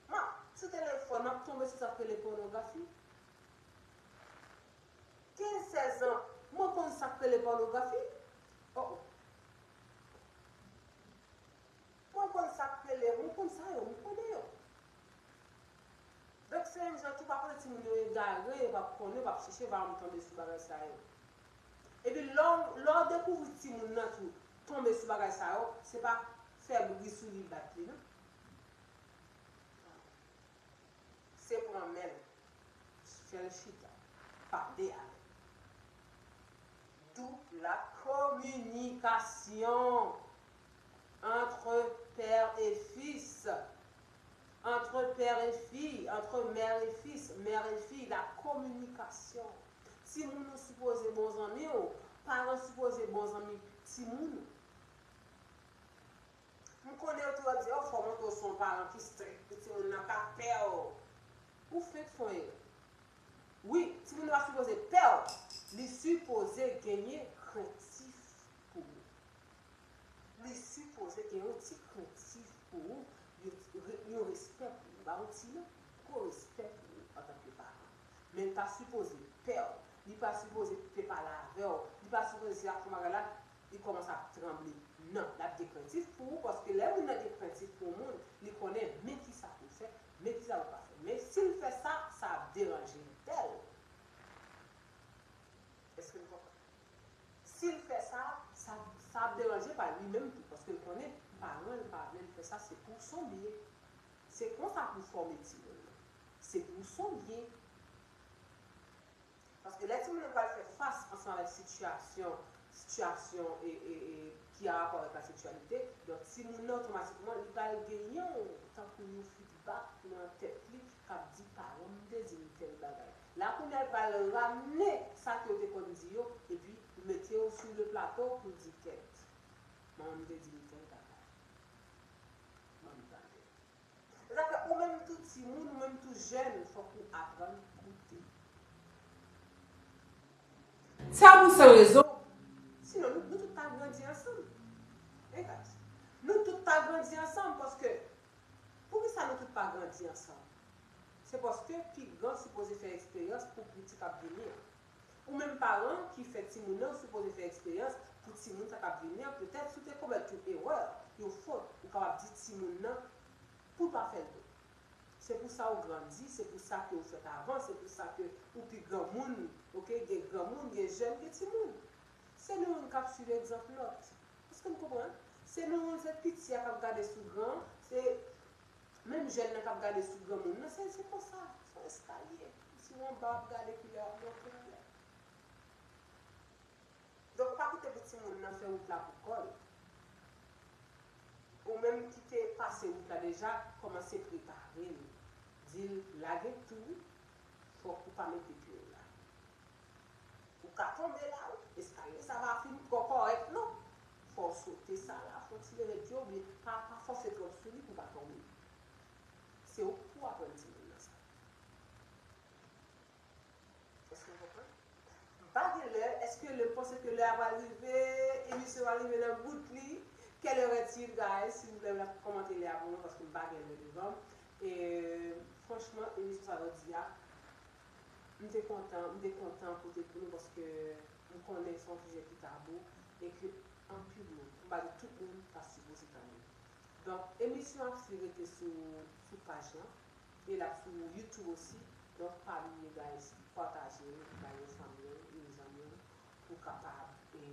M ap sou telefòn, m ap tonbe sou sa k rele pònografi. Kenz, sèz an, mwen konn sa k rele pònografi. Oh, oh. Mwen konn sa k rele, mwen konn sa yo, mwen konnen yo. Donk, se menm jan tou, pa konnen timoun yo egare, yo p ap konnen, yo p ap chèche, yo p ap tonbe sou bagay sa yo. Epi, lè w, lè w dekouvri timoun nan tou tonbe sou bagay sa yo, se pa fè bri sou li, bat li, non. Se pran men l, fè l chita, pale avè l. D'où la communication entre père et fils, entre père et fille, entre mère et fils, mère et fille, la communication. Timoun ou sipoze bon zanmi w, paran sipoze bon zanmi timoun ou. M konnen yo toujou ap di, oh, fò w montre w se yon paran ki estrèk, pou timoun nan pa pè w. Ou fenk fè yon erè. Wi, timoun nan pa sipoze pè w. Li sipoze genyen krentif pou ou. Li sipoze gen yon ti krentif pou ou, yon, yon respè pou ou. M pa yon ti non, gwo respè pou ou antanke paran. Men li pa sipoze pè w. Li pa sipoze pe pale avè w. Li pa sipoze si y ap fè yon bagay la, li kòmanse ap tranble. Non, l ap gen krentif pou ou, paske lè moun nan gen krentif pou yon moun, li konnen men kisa pou l fè, men kisa pou l pa fè. Men si l fè sa, sa ap deranje entèl. Èske nou konprann? Si l fè sa, sa, sa ap deranje pa li menm tou, paske l konnen paran l pa vle l fè sa, se pou son byen. Se konsa pou fòme timoun nan. Se pou son byen. Paske lè timoun nan pral fè fas ansanm avèk sitiyasyon, sitiyasyon e, e, e, ki an rapò avèk la seksyalite, donk timoun nan otomatikman li pral genyen yon, tankou yon feedback nan tèt li k ap di, paran m te di m tèl bagay. La kounye a l pral ramne sa ke yo te konn di yo, epi mete yo sou le plato pou di, kèt, manman m te di m tèl bagay. Manman m tande. Se sa fè ou menm tou timoun, ou menm tou jèn, fòk ou aprann koute. Se pa pou sèl rezon. Sinon, nou, nou tout ta grandi ansanm. Egal. Nou tout ta grandi ansanm, paske, poukisa nou tout pa grandi ansanm? Se paske pi gran sipoze fè eksperyans pou piti k ap vini an. Ou menm paran ki fè timoun nan, ou sipoze fè eksperyans pou timoun sa k ap vini an. Petèt, si w te komèt yon erè, yon fot, ou kapab di timoun nan pou l pa fè l tou. Se pou sa ou grandi, se pou sa ke ou fèt avan, se pou sa ke ou pi granmoun, oke, gen granmoun, gen jèn, gen timoun. Se nou menm k ap swiv egzanp lòt. Èske n konprann? Se nou menm, se piti a k ap gade sou gran, se menm jèn nan k ap gade sou granmoun nan, se, se konsa, se yon eskalye. Si w anba, w ap gade kilè w ap monte anlè. Donk, pa kite pou timoun nan fè wout la pou kò l. Ou menm ki te pase wout la deja, kòmanse prepare l. Di l, lage tou, fòk ou pa mete pye w la. Ou ka tonbe la, wi. Eskalye sa pa fin twò kòrèk, non. Fò w sote sa la, fò w tire pye w, men pa, pa fòse twòp sou li pou w pa tonbe. Se ou k pou aprann timoun nan sa. Èske w konprann? M pa gen lè. Èske lè, m panse ke lè a pral rive, emisyon a rive nan bout li? Quelle heure est-il, guys? Silvouplè, n ap kòmante lè a pou mwen, paske m pa gen lè devan m. E franchman, emisyon sa jodi a, m te kontan, m te kontan pote pou nou paske m konnen se yon sijè ki tabou e ke anpil moun, m pa di tout moun, ta sipoze tande. Donk, emisyon ap fin rete sou, sou paj lan e l ap sou YouTube osi. Donk, pa bliye, guys, pataje l bay yon fanmi w, yon zanmi w, pou kapab e,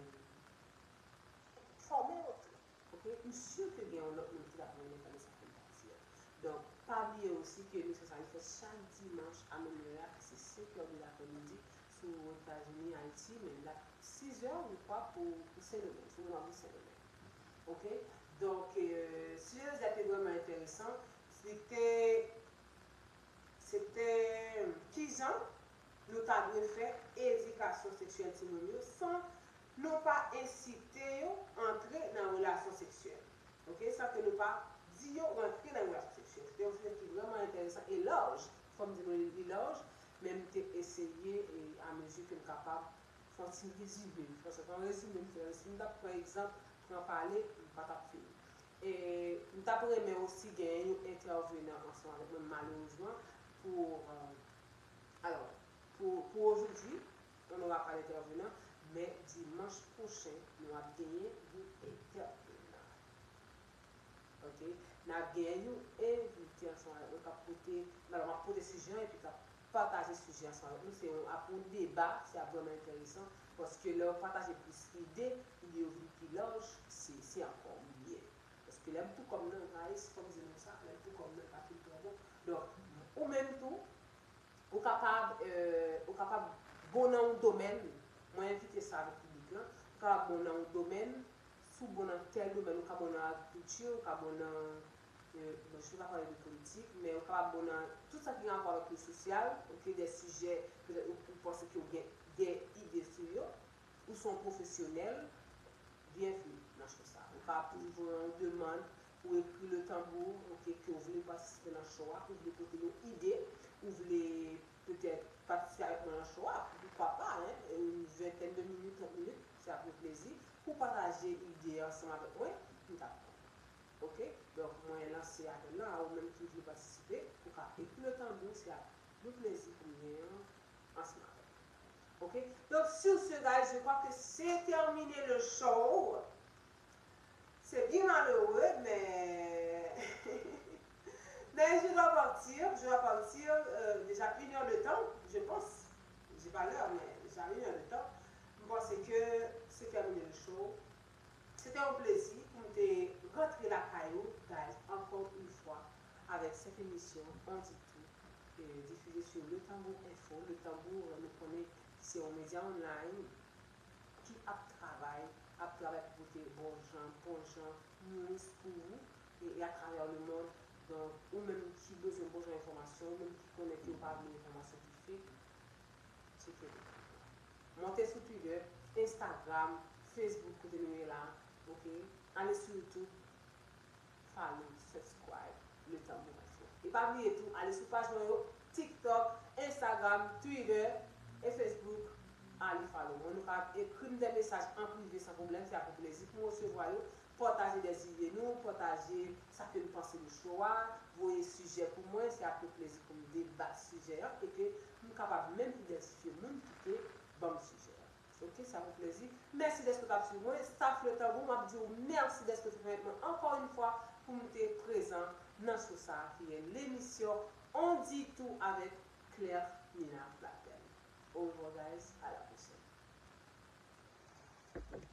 fòme yo tou. Ok? M si ke gen yon lòt moun ki t ap renmen tande sa ke m t ap di a. Donk, pa bliye osi ke emisyon sa a li fèt chak dimanch a menm lè a, ki se senkè de laprèmidi sou Etazini, Ayiti, men l ap sizè, je crois, pou, pou Sendomeng, sou moman pou Sendomeng. Ok? Donk, euh, sijè a te vrèman enteresan. Li te, se te kijan nou ta dwe fè edikasyon seksyèl timoun yo san nou pa ensite yo antre nan relasyon seksyèl. Ok? San ke nou pa di yo rantre nan relasyon seksyèl. Se te yon sijè ki vrèman enteresan e laj. Fò m di nou li laj, men m te eseye, e, a mezi ke m kapab, fè yon ti rezime. Fò se fè yon rezime m fè. Si m t ap pran egzanp, pran pale, m pa t ap fini. E m t ap renmen osi genyen yon entèvenan ansanm avèk mwen, malerezman, pou, euh, alò, pou, pou aujourd'hui, on n'aura pas d'intervenant, men dimanch pwochen, nou ap genyen yon entèvenan. Ok? N ap genyen yon envite ansanm avèk nou k ap pote, alò, m ap pote sijè an epi k ap pataje sijè ansanm avèk nou. Se yon, ap yon deba, se ap vrèman enteresan, paske lè w pataje plis ide, ide yo vin pi laj, se, se ankò mye. Paske lè m pou kò m nan, guys, fò m di nou sa, lè m pou kò m nan, pa fin twò bon. Donk, ou menm tou, ou kapab, euh, ou kapab bon nan yon domèn, mwen envite sa avèk piblik lan, ou kapab bon nan yon domèn, si w bon nan tèl domèn, ou ka bon nan agrikilti, ou ka bon nan, euh, bon, je ne vais pas parler de politique, men ou kapab bon nan tout sa ki gen rapò avèk le sosyal, ok, de sijè, petèt ou, ou panse ke w gen de ide sou yo, ou se yon pwofesyonèl, byenvni nan show sa. Ou ka toujou voye yon demann, ou ekri Le Tanbou, ok, ke w vle patisipe nan show a, ou vle pote yon ide, ou vle petèt patisipe avèk mwen nan show a, poukwa pa, hein, une vingtaine de minutes, trente minutes, se ap yon plezi pou pataje ide ansanm avèk mwen, m t ap kontan. Ok? Donk, mwen lanse apèl lan a ou menm ki vle patisipe, ou ka ekri Le Tanbou, se ap yon plezi pou m genyen ansanm avèk ou. Ok? Donc, sur ce, guys, je crois que c'est terminé le show. C'est bien malheureux, mais, mais je dois partir. Je dois partir, euh, déjà une heure de temps, je pense. J'ai pas l'heure, mais déjà une heure de temps. M panse ke se termine le show. Se te yon plezi pou m te rantre lakay ou, guys, ankò yon fwa, avèk sèt emisyon, on dit tout, euh, difize sou Le Tanbou Info. Le Tanbou, euh, nou konnen se yon medya online ki ap travay, ap travay pou pote bon jan, bon jan news pou ou, e, e atravè le mond. Donk, ou menm ki bezwen bon jan enfòmasyon, ou menm ki konnen ke ou pa vle enfòmasyon ki fake, tcheke. Monte sou Twitter, Instagram, Facebook, kote nou ye la, ok? Ale sou YouTube, follow, subscribe, Le Tanbou Info. E pa bliye tou, ale sou paj mwen yo, TikTok, Instagram, Twitter e Facebook, ale follow mwen. Nou ka ekri m de mesaj an prive san pwoblèm, se ak yon plezi pou m resevwa yo. Pataje de ide nou, pataje sa ke n panse de show a, voye sijè pou mwen, se ak yon plezi pou m debat sijè an e ke m kapab menm idantifye moun ki te ban m sijè an. Ok, sa fè plezi. Mèsi dèske w t ap swiv mwen. Staff Le Tanbou, m ap di w mèsi dèske w te pèmèt mwen ankò yon fwa pou m te prezan nan show sa a ki ye lemisyon On dit tout avèk Claire Nina Blackbell. Au revoir, guys. Alors,